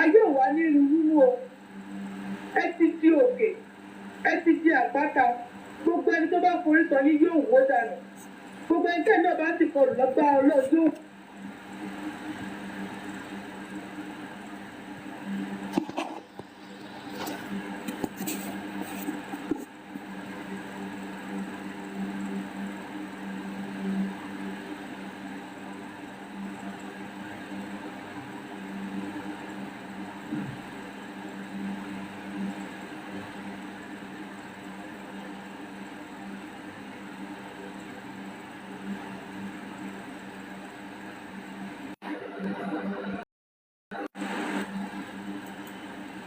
Ayé ò wá nínú wíwú o. Ẹ ti di òkè, ẹ ti di àpáta. Gbogbo ẹni tó bá forí sọ yín yóò wó dànù. Gbogbo ẹni tẹ́ náà bá sì kọlù lọ́gbà Ọlọ́run yóò.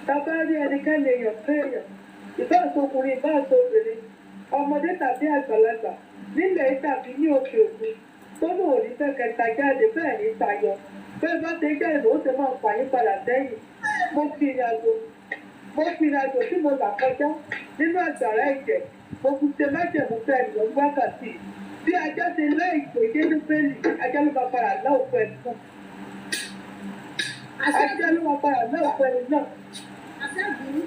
Tá a bá rí ẹnikẹ́ni, èèyàn kéèyàn, ìbáà ṣọkùnrin, ìbáà ṣobìnrin, ọmọdé tàbí àgbàlagbà, nílẹ̀ yìí tàbí ní òkè òkun, tó lóun ò ní fẹ́ kẹta jáde, bẹ́ẹ̀ ní tayọ, bẹ́ẹ̀ bá ṣe jáde lòun ṣe máa fà yín padà sẹ́yìn. Mo fi ìrìn àjò tí mo là kọjá nínú àgbàrá ẹ̀jẹ̀, mo fi ṣe májẹ̀mú fẹ́ lọ wákàtí. Bí ajá ṣe lá ìgbé Jésíbélì, ajá ló máa padà lá òkú ẹni náà. Ajá ló máa padà lá òkú ẹni náà.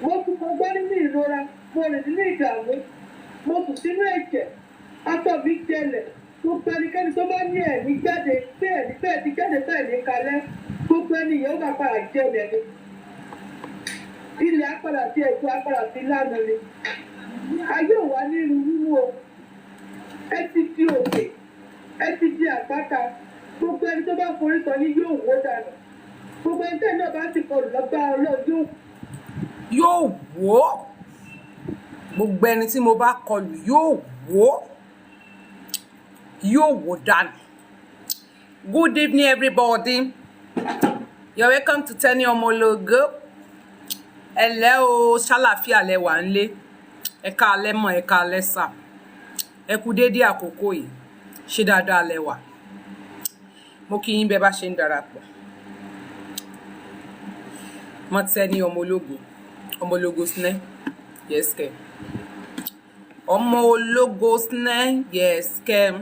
Mo ti kọjá nínú ìrora, mo rìn nínú ìdààmú, mo sùn sínú ẹ̀jẹ̀, aṣọ mi jẹlẹ̀. Gbogbo ẹnikẹ́ni tó bá ní ẹ̀mí jáde bẹ́ẹ̀ ní bẹ́ẹ̀ ti jáde bẹ́ẹ̀ ní kalẹ́, gbogbo ẹni yẹn ó máa padà jẹlẹ̀ ni. Ilẹ̀ á padà sí, ẹ̀jẹ̀ á padà sí lánàá ni. Ayé ò wá nínú wíwú o. Ẹ ti di òkè, ẹ ti di àpáta. Gbogbo ẹni tó bá forí sọ yín yóò wó dànù. Gbogbo ẹni tẹ́ náà bá sì kọlù lọ́gbà Ọlọ́run yóò Yóò wó. Gbogbo ẹni tí mo bá kọlù yóò wó, yóò wó dànù. Good evening, everybody. You're welcome to Tenny Ọmọlógo. Ẹ lẹ́ o, ṣàlàáfíà lẹ wà ńlé? Ẹ káalẹ́ mọ̀, ẹ káalẹ́ sà, ẹ kú déédé àkókò yìí. Ṣé dáadáa lẹ wà? Mo kí yín bẹ́ẹ̀ bá ṣe ń darapọ̀ mọ́ Tenny Ọmọlógo, Ọmọlógo snẹ́, yes kẹ, ọmọ ológo snẹ́, yes kẹ.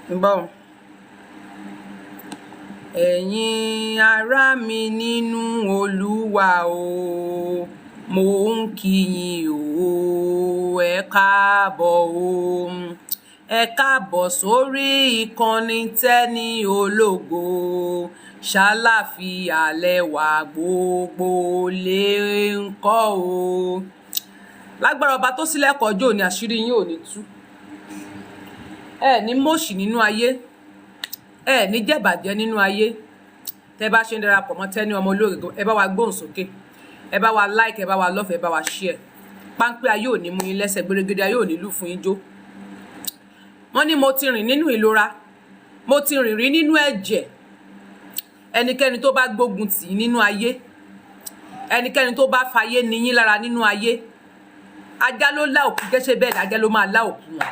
Ń bọ̀. Ẹ̀yin ará mi nínú Olúwa o, mo ń kí yín o. Ẹ káàbọ̀ o, ẹ káàbọ̀ sórí ìkànnì Tenny Ológo. Ṣàlàáfíà lẹ wà? Gbogbo lè ń kọ́ o. Lágbára ọba tó sílẹ̀kọ̀ ọjọ́ òní, àṣírí yín ò ní tú. Ẹ ní mọ̀ṣì nínú ayé, ẹ ní jẹ̀bàjẹ́ nínú ayé. Tẹ́ bá ṣe ń darapọ̀ mọ́ Tenny Ọmọ Ológo, ẹ bá wa gbóhùn sókè, ẹ bá wa like, ẹ bá wa love, ẹ bá wa share. Páńpẹ́ ayé ò ní mú yín lẹ́sẹ̀, gbèrègèdè ayé ò ní lù fún yín jó. Wọ́n ní mo ti rìn nínú ìlora, mo ti rìn rí nínú ẹ̀jẹ̀. Ẹnikẹ́ni tó bá gbógun tì í nínú ayé, ẹnikẹ́ni tó bá fayé ní yín lára nínú ayé, ajá ló lá òkú gẹ́sẹ̀, bẹ́ẹ̀ ni ajá ló máa lá òkú wọn.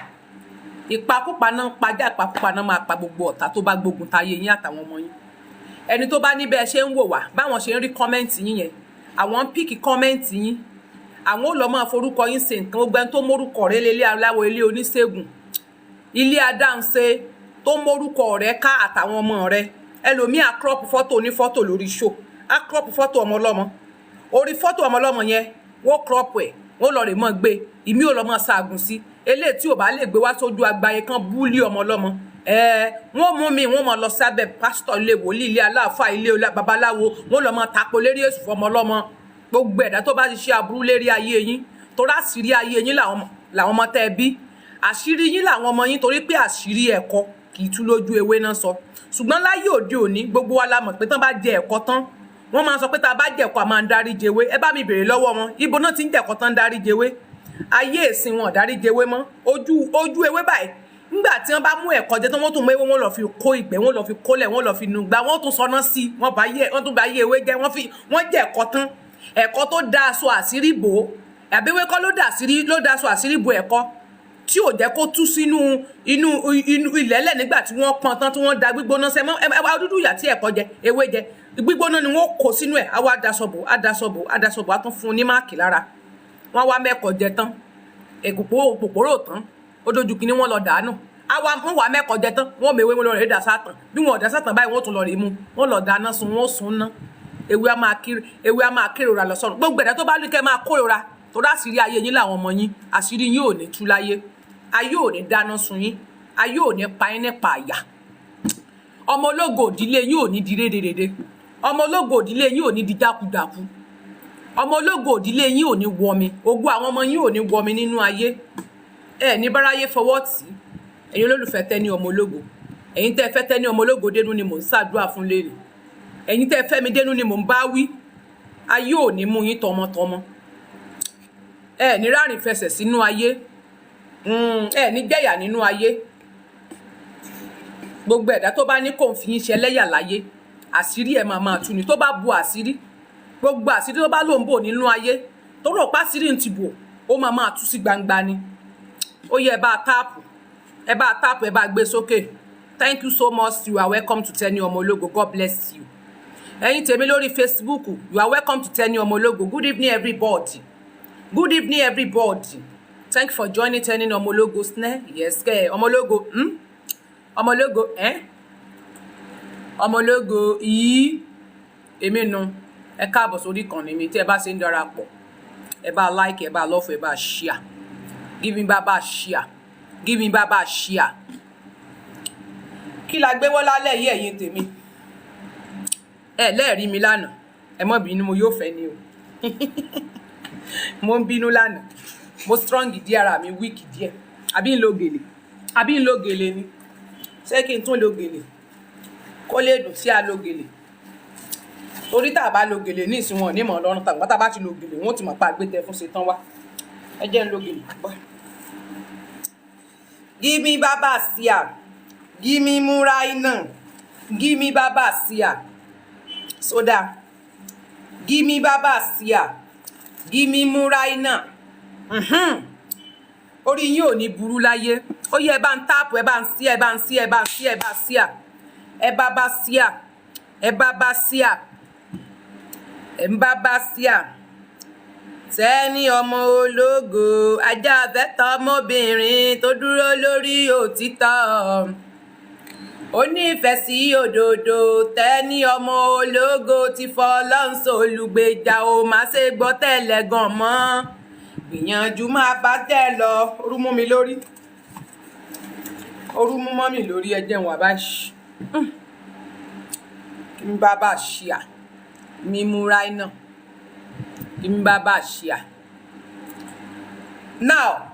Ìpakúpa náà ń pajá, ìpakúpa náà máa pa gbogbo ọ̀tá tó bá gbógun táyé yín àtàwọn ọmọ yín. Ẹni tó bá ní bẹ́ẹ̀ ṣe ń wò wá, báwọn ṣe ń rí comment yín yẹn, àwọn ń pick comment yín, àwọn ò lọ máa forúkọ yín ṣe nǹkan. Gbogbo ẹni tó mórúkọ rẹ̀ lélẹ́ aláwọ̀, ilé oníṣègùn, ilé adáhunṣe, tó mórúkọ rẹ̀ ká àtàwọn ọmọ rẹ̀. Ẹlòmíì á crop fọ́tò onífọ́tò lórí show, á crop fọ́tò ọmọ ọlọ́mọ. Orí fọ́tò ọmọ ọlọ́mọ yẹn, wọ́n crop ẹ̀, wọ́n lọ rè mọ́ gbé ìmí ò lọ mọ́ ṣaagùn sí. Eléyìí tí ò bá lè gbé wá sójú agbaye kan bully ọmọ ọlọ́mọ, wọ́n mú mi, wọ́n mọ̀ lọ sábẹ́ pásítọ̀, ilé wòlíì, ilé aláàfáà, ilé babaláwo, wọ́n lọ mọ́ tapo lérí èṣù fọmọ ọlọ́mọ. Gbogbo ẹ̀dá tó bá ti ṣe aburú lérí ayé yín, torí àṣírí ayé yín làwọn ọmọ tẹ́ ẹ bí, àṣírí yín làwọn ọmọ yín, torí pé àṣírí ẹ̀kọ́ kì í tú lójú ewé náà sọ. Ṣùgbọ́n láyé òde òní, gbogbo wa la mọ̀ pé tán bá jẹ ẹ̀kọ́ tán, wọ́n máa sọ pé tá a bá jẹ̀kọ́, a máa ń dárí jewé. Ẹ bá mi bèrè lọ́wọ́ wọn, ibo náà ti ń jẹ̀kọ́ tán ń dárí jewé? Ayé ìsìn, wọn ò dárí jewé mọ́. Ojú ojú ewé báyìí, nígbà tí wọ́n bá mú ẹ̀kọ́ jẹ tán, wọ́n tún mú ewé, wọ́n lọ fi kó ìgbẹ́, wọ́n lọ fi kólẹ̀, wọ́n lọ fi nùgbà, wọ́n tún sọná sí, wọ́n bá yẹ, wọ́n tún bá yé ewé jẹ. Wọ́n fi wọ́n jẹ ẹ̀kọ́ tán, ẹ̀kọ́ tó da aṣọ àṣírí bò ó, àbíwé kọ́ ló dà àṣírí, ló da aṣọ àṣírí bò ẹ̀kọ́ tí ò jẹ́ kó tú sínú inú ilẹ̀lẹ̀ nígbà tí wọ́n pọn tán, tí wọ́n da gbígbóná sẹ́ mọ́. Ẹ wá dúdú ìyà tí ẹ̀kọ́ jẹ, ewé jẹ, gbígbóná ni wọ́n kó sínú ẹ̀. Á wá daṣọ bò, á daṣọ bò, á daṣọ bò, á tún fún un ní mark lára. Wọ́n wá mẹ́kọ̀ọ́ jẹ tán, èkùpó òpòpòrò tán, ó dojú kínní, wọ́n lọ dànù. Àwa wọn wà mẹ́kọ̀ọ́ jẹ tán, wọ́n mèwé, wọn lọ rè dà sátàn. Bí wọn ò dà sátàn báyìí, wọ́n tún lọ rè mú, wọ́n lọ dáná sun, wọ́n sun ná. Ewé a máa kiri, ewé a máa kérora lọ sọ́run. Gbogbo ẹ̀dá tó bá ní kẹ́ máa kórora torí àṣírí ayé yín làwọn ọmọ yín, àṣírí yín ò ní tú láyé. Ayé ò ní dáná sun yín, ayé ò ní pa yín nípa àyà. Ọmọ ológo òdílé yín ò ní di rédèrèdè. Ọmọ ológo òdílé yín ò ní di jákujàku. Ọmọ ológo òdílé yín ò ní wọmi. Ògo àwọn ọmọ yín ò ní wọmi nínú ayé. Ẹ ní báráyé fọwọ́ tì í. Ẹ̀yin olólùfẹ́ Tẹ́ni ọmọ ológo, ẹ̀yin tẹ́ ẹ fẹ́ Tẹ́ni ọmọ ológo dénú ni mò ń ṣàdúrà fún lérè. Ẹ̀yin tẹ́ ẹ fẹ́ mi dénú ni mò ń bá wí. Ayé ò ní mú yín tọmọtọmọ. Ẹ ní rárìn fẹsẹ̀ sínú ayé. Ẹ ní jẹ̀yà nínú ayé. Gbogbo ẹ̀dá tó bá ní kò ń fi yín ṣe ẹlẹ́yà láyé, àṣírí ẹ̀ máa máa tú ni. Tó bá bu àṣírí, gbogbo àṣírí tó bá lòun bò nínú ayé, tó rò pàṣírí ń ti bò, ó máa máa tú sí gbangba ni. Ó yẹ, ẹ bá tap, ẹ bá tap, ẹ bá gbé sókè. Thank you so much. You are welcome to Tenny Ọmọ Ológo. God bless you. Ẹ̀yin tèmi lórí Facebook, you are welcome to Tenny Ọmọ Ológo. Good evening, everybody. Good evening, everybody. Thank you for joining Tenny Ọmọ Ológo. Snẹ yes kẹ Ọmọ Ológo, Ọmọ Ológo, ẹ Ọmọ Ológo yìí, èmi nu. Ẹ káàbọ̀ sórí ìkànnì mi. Tí ẹ bá ṣe ń darapọ̀, ẹ bá like, ẹ bá love, ẹ bá share. Give me baba share, give me baba share. Kí la gbé wọ́n lálẹ́ yìí, ẹ̀yin tèmi? Ẹ lẹ́ẹ̀rí mi lánàá, ẹ mọ́ bínú. Mo yóò fẹ́ ni o. Mo ń bínú lánàá. Mo strong díẹ̀, ara mi weak díẹ̀. Àbí ń lo gèlè, àbí ń lo gèlè ni? Ṣé kí n tún lo gèlè kó lè dùn sí àlo gèlè? Torí tá a bá lo gèlè ní ìsìn, wọn ò ní mọ̀ lọ́rùn. Tàbí tá a bá ti lo gèlè, wọn ó ti mọ̀ pa àgbétẹ fún ṣetán wá. Ẹ jẹ́ ń lo gèlè bọ́. Give me baba sia, give me múra iná, give me baba sia soda, give me baba sia, give me múra iná. Orí yín ò ní burú láyé. Ó yẹ, ẹ bá ń tap, ẹ bá ń sí, ẹ bá ń sí, ẹ bá ń sí, ẹ bá síà, ẹ bá bá síà, ẹ bá bá síà, ẹ ń bá bá síà. Tẹ́ni ọmọ ológo, ajá fẹ́tọ̀ ọmọbìnrin tó dúró lórí òtítọ́, ó nífẹ̀ẹ́ sí òdodo. Tẹ́ni ọmọ ológo ti fọlọ́run sólùgbèjà, ó má ṣe gbọ́ tẹ́lẹ̀ gan mọ́. Gbìyànjú máa bá tẹ́ lọ. Orú mú mi lórí, orú mú mọ́ mi lórí. Ẹ jẹun wà báyìí. Kí n bá bá ṣíà mímúra iná, kí n bá bá ṣíà. Now,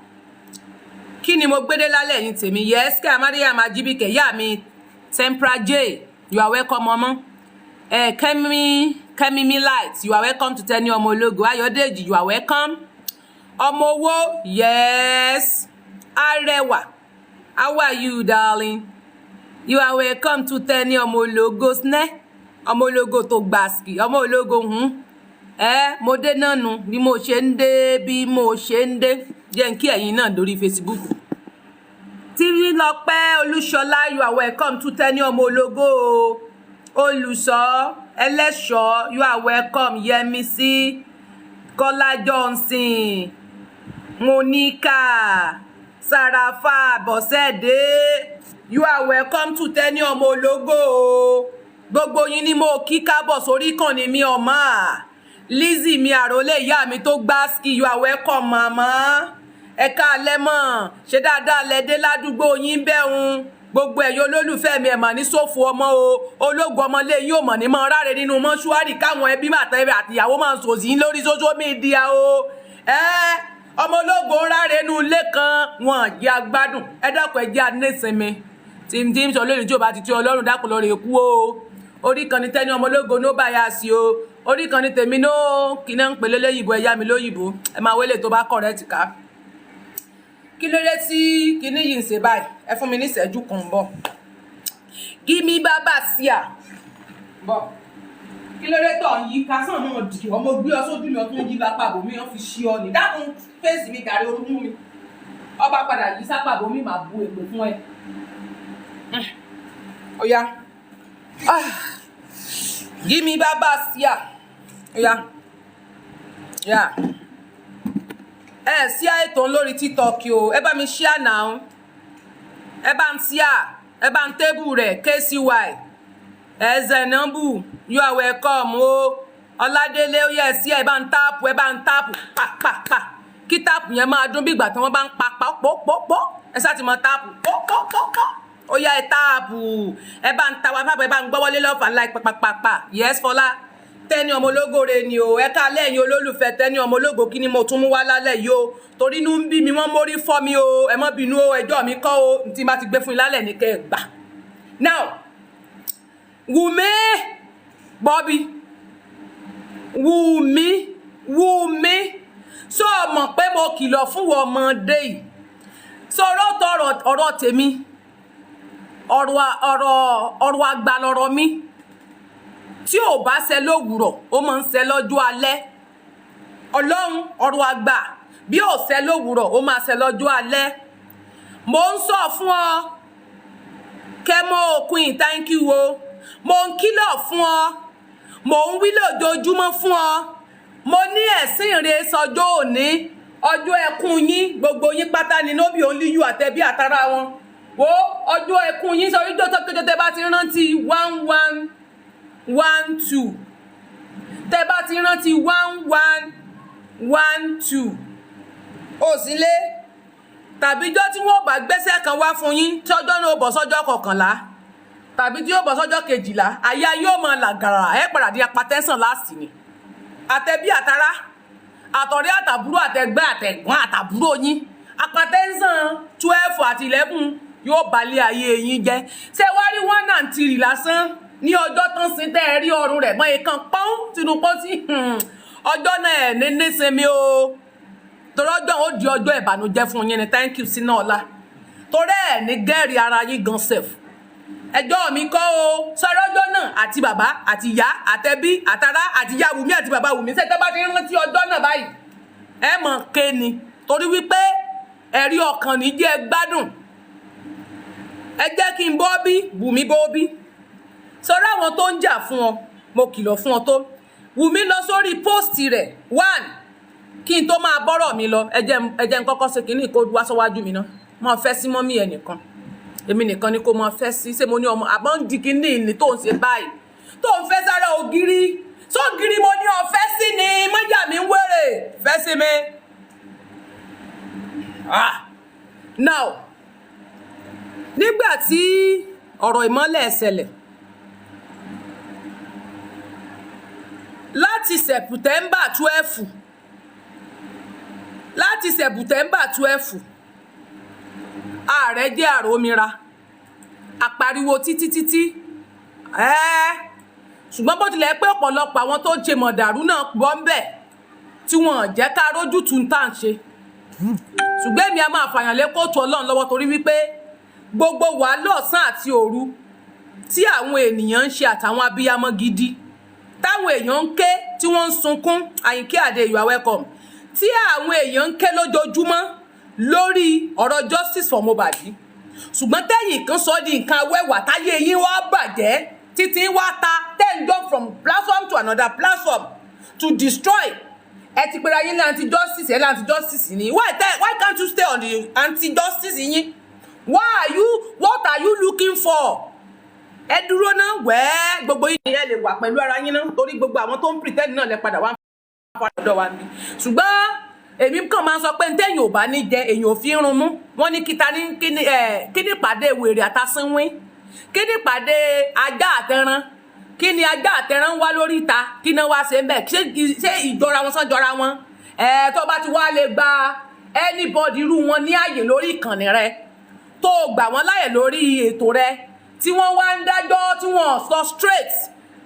kí ni mo gbédé lálẹ́ yìí, tèmi? Yes kí Amariam Ajibike, yá mi Tempra J, you are welcome. Ọmọ ẹ Kẹ́mi, Kẹ́mi mi light, you are welcome to Tenny Ọmọ Ológo. Ayọ̀dèjì, you are welcome. Ọmọ owó, yes. Arẹwà, how are you, darling? You are welcome to Tenny Ọmọ Ológo. Snẹ ọmọ ológo tó gbàsìkì, ọmọ ológo. Ẹ mo dé náà nu. Bí mo ṣe ń dé, bí mo ṣe ń dé, jẹ́ n kí ẹ̀yin náà lórí Facebook. Tírílọpẹ́ Olúṣọlá, you are welcome to Tenny Ọmọ Ológo o. Olùṣọ́ ẹlẹ́ṣọ́, you are welcome. Yẹmisí Kọ́lá Johnson, Monica Sarafa Bọ́sẹ̀dé, you are welcome to Tenny Ọmọ Ológo o. Gbogbo yín ni mo kí kábọ̀ sórí ìkànnì mi. Ọmọ à Lizzy mi, àròlé ìyá mi tó gbáàsì, you are welcome, màmá. Ẹ káalẹ́ mọ̀, ṣe dáadáa lẹ́dẹ́ ládùúgbò yín bẹ́hùn? Gbogbo ẹ̀yin olólùfẹ́ mi, ẹ̀ mà ní sófo ọmọ o. Ológun ọmọlé yín ò mọ̀ ní mọ́ ráre nínú mọ́ṣúárì, káwọn ẹbí màtẹ́ àtìyàwó máa sòsì yín lórí social media o. Ẹ ọmọ ológo ń ráre nínú ilé kan, wọn jẹ́ agbádùn. Ẹ dákun, ẹ jẹ́ anísinmi. Tí tí ń sọ lónìí, tí ò bá ti tí Ọlọ́run, dákun lórí ikú o. Orí kan ní Tenny Ọmọ Ológo, no bias o. Orí kan ní tèmi, no kí náà ń pèlè lóyìnbó. Ẹ̀yà mi lóyìnbó, ẹ máa wélé tó bá correct ká. Kí ló dé tí kinní yìí ń ṣe báyìí? Ẹ fún mi ní ìṣẹ́jú kan bọ̀. Give me bàbá síà bọ̀. Kí ló dé tó ń yí ká sàn náà dì? Ọmọ gbé ọ sójú mi, ọtún yí lápá bòmí, wọn fi ṣí ọ ní. Dákun, fèsì mi gàrí, orú mú mi. Ọba padà yí sápá bòmí, máa bu èpè fún ẹ. Ó yá, give me bàbá síà. Ó yá yá, ẹ sí ètò lórí TikTok o. Ẹ bá mi share now. Ẹ bá ń tíà, ẹ bá ń table rẹ̀. KCY Ẹ̀zẹ̀nàbù, you are welcome o. Ọládélé, ó yẹ sí, ẹ bá ń tap, ẹ bá ń tap pa pa pa, kí tap yẹn máa dún bí ìgbà tí wọ́n bá ń pa pa pọ́ pọ́ pọ́. Ẹ sá ti mọ tap pọ́ pọ́ pọ́ pọ́. Ó yá, ẹ tap, ẹ bá ń ta wá pápá, ẹ bá ń gbọ́wọ́lé lọ́fà láì pàpàpàpà. Yes, Fọlá Tẹ́ni ọmọ ológo re ni o. Ẹ ká lẹ́yìn olólùfẹ́ Tẹ́ni ọmọ ológo. Kí ni mo tún mú wá lálẹ́ yìí o? Torí inú ń bí mi, wọ́n mórí fọ́ mi o. Ẹ má bínú o, ẹjọ́ mi kọ́ o. Tí n bá ti gbé fún yín lálẹ́ ní kẹ́ ẹ gbà. Now, Wùmí, Bobby, Wùmí, Wùmí, sọ mọ̀ pé mo kìlọ̀ fún wọn ọmọdé yìí? Sọ̀rọ̀ tọrọ ọ̀rọ̀ tèmi, ọ̀rọ̀ ọ̀rọ̀ ọ̀rọ̀ àgbà lọ̀rọ̀ mi. Tí ò bá ṣẹ lówùrọ̀, ó máa ń ṣẹ lọ́jọ́ alẹ́. Ọlọ́run, ọ̀rọ̀ àgbà bí ò ṣẹ lówùrọ̀, ó máa ṣẹ lọ́jọ́ alẹ́. Mo ń sọ fún ọ, Kẹ́mọ́ Òkun, thank you o. Mo ń kìlọ̀ fún ọ, mo ń wí lójoojúmọ́ fún ọ. Mo ní ẹ̀sìn rè sọjọ́ òní, ọjọ́ ẹkún yín, gbogbo yín pátá ni, no be only you, àtẹ̀bí àtàrà wọn. Wo ọjọ́ ẹkún yín sọ wípé tó tó tẹ́ bá ti rántí 1112, tẹ́ bá ti rántí 1112, òsínlé tàbí ijọ́ tí wọ́n bá gbéṣẹ́ kan wá fún yín, tọ́jọ́ náà ó bọ̀ sọ́jọ́ 11 tàbí tí yóò bọ̀ sọ́jọ́ 12, àyà yóò máa làgàrà. Ẹ̀ padà di apatẹ́sàn láàsì ni, àtẹ̀bí àtàrà àtọ̀rẹ́ àtàbúrò àtẹ̀gbẹ́ àtẹ̀gbọ́n àtàbúrò yín. Apatẹ́sàn 12 àti 11 yóò balẹ̀ ayé yín jẹ́. Ṣé wá rí one and three lásán ní ọjọ́ tán sí tẹ́ ẹ rí ọrùn rẹ̀ mọ́ ìkan pọ́n tinú pọ́ntì ọjọ́ náà, ẹ̀ ní nísinmi o, torí ọjọ́ ó di ọjọ́ ìbànújẹ́ fún yín ni. Thank you sínú ọ̀la, torí ẹ̀ ní gẹ́rì ara yín gan sef. Ẹjọ́ mi kọ́ o. Sọ̀rọ̀ ọjọ́ náà, àti bàbá àti ìyá àtẹbí àtará àti ìyá Wùmí àti bàbá Wùmí, ṣé tẹ́ bá ti rántí ọjọ́ náà báyìí, ẹ mọ̀ ké ni, torí wípé ẹ̀rí ọkàn ní jẹ́ gbádùn. Ẹ jẹ́ kí n bọ́ bí Wùmí bọ́ bí. Sọ̀rọ̀ àwọn tó ń jà fún ọ, mo kìlọ̀ fún ọ tó. Wùmí lọ sórí post rẹ̀ one. Kí n tó máa bọ́rọ̀ mi lọ, ẹ jẹ́ n kọ́kọ́ ṣe kínní kó wá sọ́wájú mi ná. Mo fẹ́ sí mọ́mí ẹ nìkan, èmi nìkan ni kó máa fẹ́ sí. Ṣé mo ní ọmọ àbọ̀ ń di kínní ní tó ń ṣe báyìí, tó ń fẹ́ sára ògiri sógiri? Mo ní ọ fẹ́ sí ni mọ́jà mi ń wéré fẹ́ sí mi. Ah, now, nígbà tí ọ̀rọ̀ ìmọ́lẹ̀ ṣẹlẹ̀ láti September 12, láti September 12, ààrẹ jẹ́ àròmìra àpariwo títí títí ẹ́ẹ́. Ṣùgbọ́n bó tilẹ̀ pé ọ̀pọ̀lọpọ̀ àwọn tó ń ṣe mọ̀dàrú náà bọ́ ń bẹ̀ tí wọ́n jẹ́ ká rójútùú tá à ń ṣe, ṣùgbọ́n èmi a máa fàyàn lé kóòtù Ọlọ́run lọ́wọ́, torí wípé gbogbo wàhálà ọ̀sán àti òru tí àwọn ènìyàn ń ṣe àtàwọn abiyamọ gidi táwọn èèyàn ń ké, tí wọ́n ń sunkún. Àyìnkẹ́ Àdé, you are welcome. Tí àwọn èèyàn ń ké lójoojúmọ́ lórí ọ̀rọ̀ justice for Mohbad, ṣùgbọ́n tẹ́yìn kan sọ di nǹkan awẹ́wà, táyé yín wá bàjẹ́ títí wá ta, ten jump from platform to another platform to destroy. Ẹ ti pera yín ní anti justice, ẹ ní anti justice ni. Why can't you stay on the anti justice yín? Why are you What are you looking for? Ẹ dúró ná wẹ́ẹ́, gbogbo yín ẹ lè wà pẹ̀lú ara yín ná, torí gbogbo àwọn tó ń pretend náà lẹ padà wá ọ̀dọ̀ wa mi. Ṣùgbọ́n èmi kàn máa ń sọ pé ntẹ́yìn ò bá ní jẹ, èèyàn ò fi ń run mú. Wọ́n ní kíta ní kíní ẹ̀, kíní pàdé wèrè àtàsínwín, kíní pàdé ajá àtẹran, kíní ajá àtẹran ń wá lórí ìta, kíní wá ṣe ń bẹ̀? Ṣé ìjọra wọn sán jọra wọn? Ẹ̀ tó bá ti wá lè gba anybody irú wọn ní àyè lórí ìkànnì rẹ, tó gbà wọ́n láyè lórí ètò rẹ, tí wọ́n wá ń dájọ́ tí wọ́n sọ straight,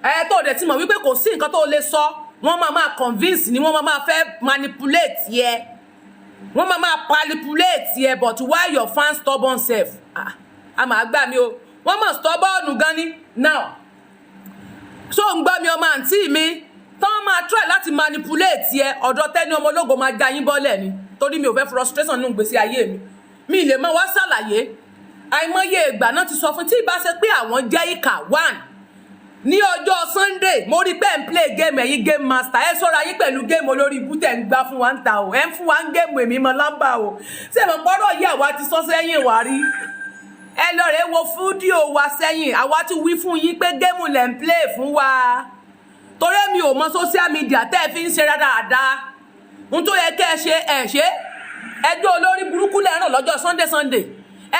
ẹ tó dẹ̀ ti mọ̀ wípé kò sí nǹkan tó lè sọ, wọ́n máa máa convince ni, wọ́n máa máa fẹ́ manipulate yẹ, wọ́n máa máa manipulate yẹ. But why your fans stubborn sef? Ah, a máa gbà mí o, wọ́n mọ̀ stubborn gan ni. Now, so ń gbọ́ mi, ọmọ àǹtí mi, tán máa try láti manipulate yẹ, ọ̀dọ̀ Tẹ́ni ọmọ ológo máa já yín bọ́lẹ̀ ni, torí mi ò fẹ́ frustration nínú ìgbésí ayé mi. Mi lè máa wá ṣàlàyé. Àìmọye ìgbà náà ti sọ fún tí ìbá ṣe pé àwọn jẹ́ ìkà one. Ní ọjọ́ Sunday, mo rí pé ń play game. Ẹ̀yin game master, ẹ ṣọ́ra yín pẹ̀lú game olórí ibú tẹ̀ ń gbá fún wa ń ta o. Ẹ ń fún wa ń game, èmi mọ lámbà o. Ṣé mo pọ́rọ̀ yìí, àwa ti sọ sẹ́yìn wá rí. Ẹ lọ rèé wo fídíò wa sẹ́yìn. Àwa ti wí fún yín pé game lẹ̀ ń play fún wa, torí mi ò mọ social media tẹ́ ẹ fi ń ṣe rádaràda. Ohun tó yẹ kẹ́ ẹ ṣe, ẹ ṣe. Ẹjọ́ olórí burúkú lẹ́ ń ràn lọ́jọ́ Sunday Sunday,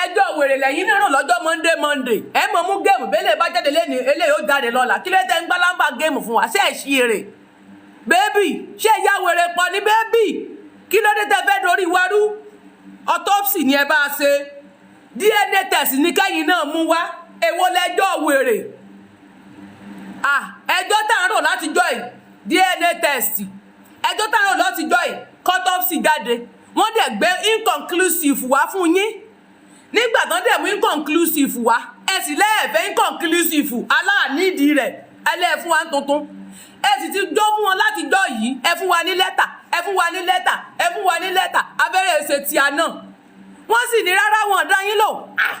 ẹjọ́ wèrè lẹ́yìn náà ràn lọ́jọ́ Monday Monday. Ẹ mọ̀ mú game bẹ́lẹ̀ bá jáde lẹ́ni, eléyìí ó jáde lọ́la. Kí ló tẹ́ ń gbálámbà game fún wa? Ṣé ẹ̀ ṣí èrè baby? Ṣé ìyá wèrè pọ̀ ní baby? Kí ló dé tẹ́ fẹ́ dorí warú? Autopsy ni ẹ bá ṣe, DNA test ní kẹ́yìn náà mú wá. Èwo lẹ́jọ́ wèrè? Ah, ẹjọ́ tá à ń rò láti jọ́ yìí, DNA test. Ẹjọ́ tá à ń rò láti jọ́ yìí, autopsy jáde, wọ́n dẹ̀ gbé inconclusive wá fún yín. Nígbà tán dẹ̀ mú inconclusive wá, ẹ sì lẹ́ẹ̀fẹ́ inconclusive aláàníìdí rẹ̀. Ẹ lẹ́ẹ̀ fún wa ní tuntun. Ẹ sì ti jó fún wọn láti jọ́ yìí. Ẹ fún wa ní lẹ́tà, ẹ fún wa ní lẹ́tà, ẹ fún wa ní lẹ́tà. Abẹ́rẹ́ ṣe tí a náà, wọ́n sì ní rárá, wọn dá yín lò. Ah!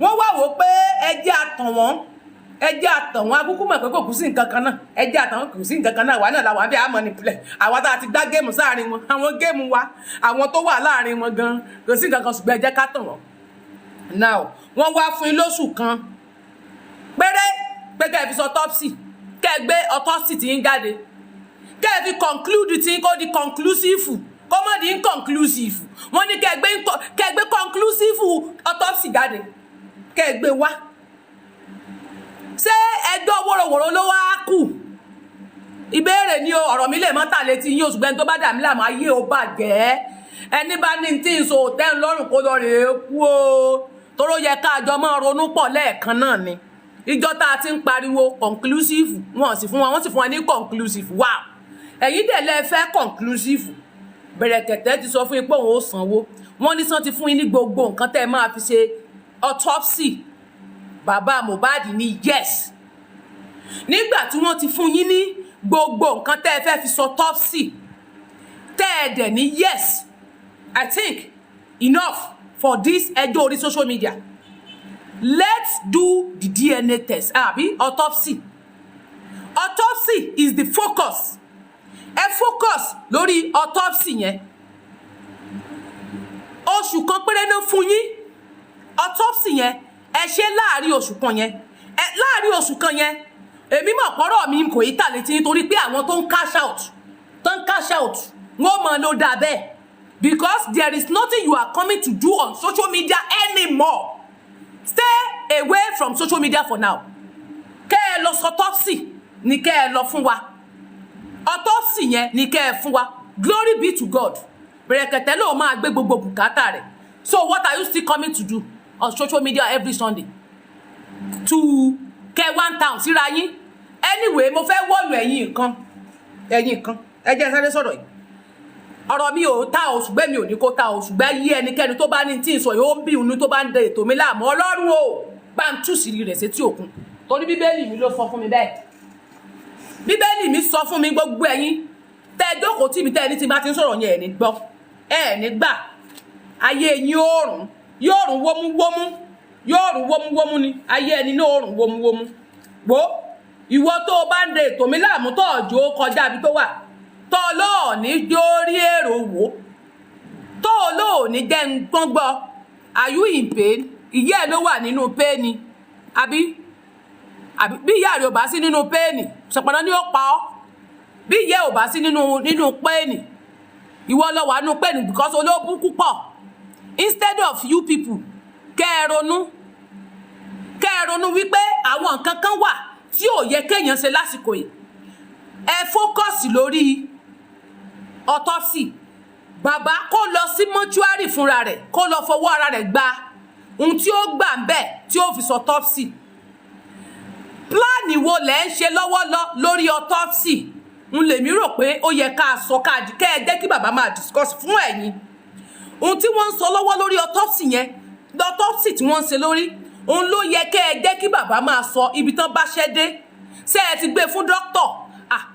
Wọ́n wá wò ó pé ẹ jẹ́ àtàn wọ́n, ẹ jẹ́ àtàn wọ́n. Akúkú mọ̀ pé kò kú sí nǹkan kan náà. Ẹ jẹ́ àtàn wọn, kò sí nǹkan kan náà. Àwa náà làwọn àbí àmọ́ nípìnlẹ̀ àwa tá a ti gbá game sáàrin wọn, àwọn game wa, àwọn tó wà láàrin wọn gan, kò sí nǹkan kan, ṣùgbọ́n ẹ jẹ́ ká tàn wọ́n. Now, wọ́n wá fún yín lóṣù kan péré pé kẹ́ ẹ fi sọ autopsy, kẹ́ ẹ gbé autopsy tí ń jáde, kẹ́ ẹ fi conclude tí kò di conclusive, kó mọ̀ di inconclusive. Wọ́n ní kẹ́ ẹ gbé conclusive autopsy jáde, kẹ́ ẹ gbé wá. Ṣé ẹjọ́ wòròwòrò ló wá kù? Ìbéèrè ni o. Ọ̀rọ̀ mi lè mọ́ tà létí yín oṣù gbẹ́ni tó bá dà mí láàmú, ayé ò bàjẹ́. Ẹni bá ní tí ń so òtẹ́ ńlọ́rùn, kó lọ rèé kú o, toró yẹ ká jọ máa ronú pọ̀ lẹ́ẹ̀kan náà ni. Ìjọ tá a ti ń pariwo conclusive, wọn sì fún wa, wọ́n sì fún wa ní conclusive. Wow, ẹ̀yin dẹ̀ lẹ́ fẹ́ conclusive. Bẹ̀rẹ̀kẹ̀tẹ̀ ti sọ fún yín pé òun ó sanwó. Wọ́n ní sàn ti fún yín ní gbogbo nǹkan tẹ́ ẹ máa fi ṣe autopsy. Bàbá Mohbad ní yes. Nígbà tí wọ́n ti fún yín ní gbogbo nǹkan tẹ́ ẹ fẹ́ fi ṣe autopsy, tẹ́ ẹ dẹ̀ ní yes, I think enough for this ẹjọ́ orí social media. Let's do the DNA test àbí autopsy. Autopsy is the focus. Ẹ focus lórí autopsy yẹn. Oṣù kan péré náà fún yín. Autopsy yẹn, ẹ ṣe láàrin oṣù kan yẹn. Ẹ láàrin oṣù kan yẹn, èmi mọ̀ pọ́rọ̀ mi kò yí tà létí, nítorí pé àwọn tó ń cash out, tó ń cash out, wọ́n mọ̀ ló dà bẹ́ẹ̀, because there is nothing you are coming to do on social media anymore. Stay away from social media for now. Kẹ́ ẹ lọ sọ autopsy ni kẹ́ ẹ lọ fún wa. Autopsy yẹn ni kẹ́ ẹ fún wa. Glory be to God, Bẹ̀rẹ̀kẹ̀tẹ̀ ló máa gbé gbogbo bùkátà rẹ̀. So what are you still coming to do on social media every Sunday to kẹ́ one town síra yín? Anyway, mo fẹ́ wọ́ọ̀lù ẹ̀yin nǹkan, ẹ̀yin nǹkan. Ẹ jẹ́ sáré sọ̀rọ̀ yìí. Ọ̀rọ̀ mi ò ta o, ṣùgbọ́n mi ò ní kó ta o, ṣùgbọ́n yí ẹnikẹ́ni tó bá ní tí ń sọ yóò ń bí inú, tó bá ń de ètò mi láàmú, Ọlọ́run o, bá ń tú sírí rẹ̀ sétí òkun, torí Bíbélì mi ló sọ fún mi bẹ́ẹ̀. Bíbélì mi sọ fún mi. Gbogbo ẹ̀yin tẹ́ ẹ jókòó tí mi, tẹ́ ẹ ní tí bá ti ń sọ̀rọ̀ yẹn, ẹ̀ ní gbọ́, ẹ̀ ní gbà. Ayé yín ó rùn, yóò rùn wómúwómú, yóò rùn wómúwómú ni. Ayé ẹni náà ó rùn wómúwómú. Wo ìwọ tó o bá ń de ètò mi láàmú, tó ọjọ́ kọjá ibi tó wà, tó o lóò ní jó rí èrò wò, tó o lóò ní jẹ́ ń gbọ́n gbọ́. Are you in pain? Ìyá ẹ̀ ló wà nínú pain, àbí bí ìyá rẹ̀ ò bá sí nínú pain, ṣọ̀pọ̀nà ni ó pa ọ́. Bí ìyá ẹ̀ ò bá sí nínú pain, ìwọ lọ wà nínú pain, because olóbùkún púpọ̀. Instead of you people kẹ́ ẹ ronú, kẹ́ ẹ ronú wípé àwọn nǹkan kan wà tí ò yẹ kéèyàn ṣe lásìkò yìí, ẹ focus lórí autopsy. Bàbá kó lọ sí mọ́ṣúárì fúnra rẹ̀, kó lọ fọwọ́ ara rẹ̀ gba ohun tí ó gbà ń bẹ̀ tí ó fi sọ autopsy. Plan wo lẹ́ ń ṣe lọ́wọ́lọ́ lórí autopsy? Ń lèmi rò pé ó yẹ ká sọ káàdì, kẹ́ ẹ jẹ́ kí bàbá máa discuss fún ẹ̀yin ohun tí wọ́n ń sọ lọ́wọ́ lórí autopsy yẹn. Autopsy tí wọ́n ń ṣe lórí òun ló yẹ kẹ́ ẹ jẹ́ kí bàbá máa sọ ibi tán bá ṣẹ́ dé. Ṣé ẹ ti gbé fún dókítà?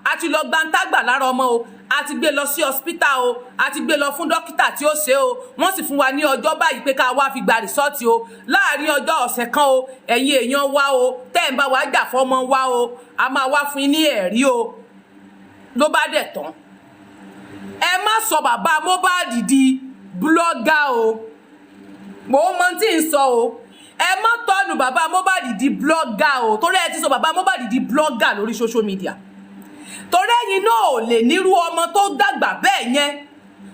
A ti lọ gbantàgbà lára ọmọ o, a ti gbé lọ sí hospital o, a ti gbé lọ fún dókítà tí ó ṣe o. Wọ́n sì fún wa ní ọjọ́ báyìí pé ká wá fi gba result o, láàrin ọjọ́ ọ̀sẹ̀ kan o. Ẹ̀yin èèyàn wa o, tẹ́ ẹ̀ ń bá wa jà fọ́mọ wa o, a máa wá fún yín ní ẹ̀rí o. Ló bá dẹ̀ tán. Ẹ má sọ bàbá Mohbad di blogger o. Mo mọ tí ń sọ o. Ẹ má turn bàbá Mohbad di blogger o, torí ẹ ti sọ bàbá Mohbad di blogger lórí social media. Torí ẹ̀yin náà ò lè nírú ọmọ tó dàgbà bẹ́ẹ̀ yẹn,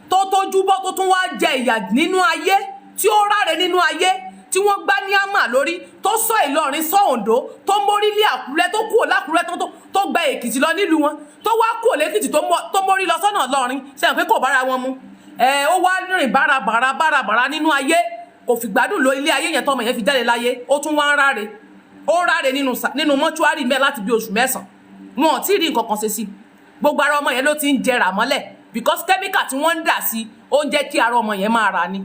tó tójú bọ́, tó tún wá jẹ ìyà nínú ayé, tí ó ráre nínú ayé, tí wọ́n gbá ní àmà lórí, tó sọ Ìlọrin, sọ Oǹdó, tó mórí lé Àkúrẹ́, tó kúrò lákúrẹ́, tó gba Èkìtì lọ nílùú wọn, tó wá kúrò lẹ́kìtì, tó mórí lọ sọ́nà Ìlọrin. Sẹ́yìn pé kò bára wọn mu? Ẹ ó wá rìn bárabàrà bárabàrà nínú ayé, kò fìgbádùn lo ilé ayé yẹn. Tọmọ yẹn fi jáde láyé, ó tún wá ń ráre, ó ráre nínú mọ́ṣúárì mẹ́ láti bí oṣù 9. Wọn ò tí ì rí nǹkan kan ṣe sí. Gbogbo ara ọmọ yẹn ló ti ń jẹrà mọ́lẹ̀, because chemical tí wọ́n ń dà sí ó ń jẹ́ kí ara ọmọ yẹn máa rà ni.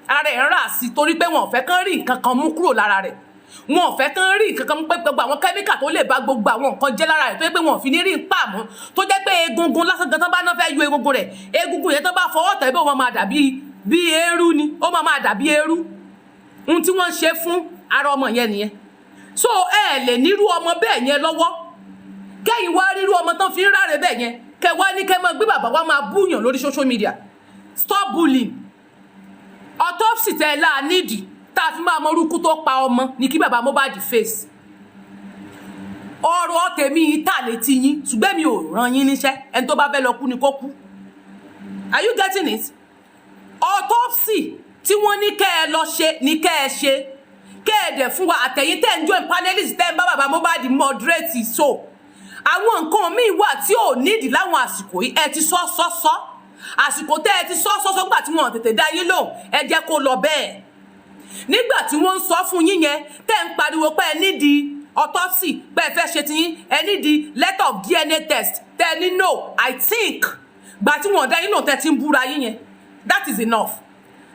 Ara ẹ̀ ń rà sí torí pé wọn ò fẹ́ kán rí nǹkan kan mú kúrò lára rẹ̀. Wọn ò fẹ́ kán rí nǹkan kan mú pé gbogbo àwọn chemical tó lè ba gbogbo àwọn nǹkan jẹ́ lára rẹ̀, tó jẹ́ pé wọn ò fi ní rí nǹpa mú, tó jẹ́ pé egungun lásán gan, tán bá náà fẹ́ yọ egungun rẹ̀, egungun yẹn, tán bá fọwọ́ tẹ̀ bí, ó máa dàbí bí eérú ni, ó máa dàbí eérú. Ohun tí wọ́n ń ṣe fún ara ọmọ yẹn nìyẹn. So ẹ lè nírú ọmọ bẹ́ẹ̀ yẹn lọ́wọ́, kẹ́yìn wá rírú ọmọ tán fi ń ráre bẹ́ẹ̀ yẹn, kẹ́ wá ní kẹ́ máa gbé bàbá wa máa búyàn lórí social media. Stop bullying. Autopsy tẹ́ ẹ láà nídìí tá a fi máa mọ orúkú tó pa ọmọ ní kí bàbá Mohbad face. Ọ̀rọ̀ tèmi yìí tà létí yín, ṣùgbọ́n mi ò ràn yín níṣẹ́. Ẹni tó bá fẹ́ lọ kú ni kó kú. Are you getting it? Autopsy tí wọ́n ní kẹ́ ẹ lọ ṣe ní kẹ́ ẹ ṣe, kẹ́ ẹ dẹ̀ fún wa. Àtẹ̀yìn tẹ́ ń join panelist, tẹ́ ń bá bàbá Mohbad moderate, so àwọn nǹkan míì wà tí ò nídìí láwọn àsìkò yìí. Ẹ ti sọ sọ sọ, àsìkò tẹ́ ẹ ti sọ sọ sọ gbà tí wọ́n tètè dá yín lóhùn, ẹ jẹ́ kó lọ bẹ́ẹ̀. Nígbà tí wọ́n ń sọ fún yín yẹn, tẹ́ ń pariwo pé ẹ nídìí autopsy, pé ẹ fẹ́ ṣe tiyín, ẹ nídìí letter of DNA test, tẹ́ ẹ ní no. I think gbà tí wọ́n dá yín lóhùn, tẹ́ ti ń búra yín yẹn, that is enough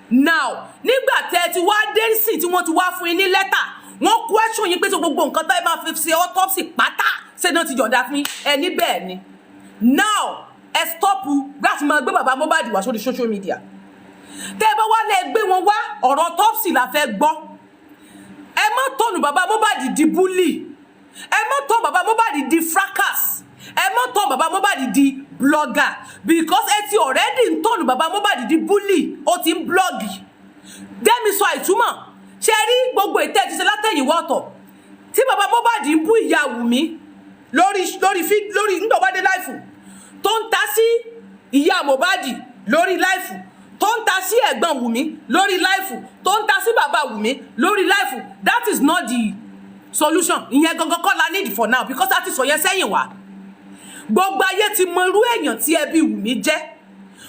now. Nígbà tẹ́ ẹ ti wá dé sí, tí wọ́n ti wá fún yín ní lẹ́tà, wọ́n question yín pé tí gbogbo nǹkan tẹ́ ẹ máa fi ṣe autopsy pátá, ṣé náà ti yọ̀ǹda fún yín? Ẹ ní bẹ́ẹ̀ ni. Now ẹ stop láti máa gbé bàbá Mohbad wá sórí social media. Tẹ́ ẹ bá wá lẹ́ gbé wọn wá, ọ̀rọ̀ autopsy la fẹ́ gbọ́. Ẹ má turn bàbá Mohbad di bully, ẹ má turn bàbá Mohbad di fracas, ẹ má turn bàbá Mohbad di blogger, because ẹ ti already ń turn bàbá Mohbad di bully, ó ti ń blog. Dẹ́mi sọ ìtumọ̀ ṣe rí gbogbo ètò ẹ̀ ti ṣe látẹ̀yìnwá ọ̀tọ̀ tí bàbá Mohbad ń bú ìyá Wùmí lórí nígbà wádé live, tó ń ta sí ìyá Mohbad lórí live, tó ń ta sí ẹ̀gbọ́n Wùmí lórí live, tó ń ta sí bàbá Wùmí lórí live, that is not the solution. Ìyẹn gangan kọ́ la need for now, because a ti sọ yẹn sẹ́yìn wá. Gbogbo ayé ti mọ irú èèyàn tí ẹbí Wùmí jẹ́.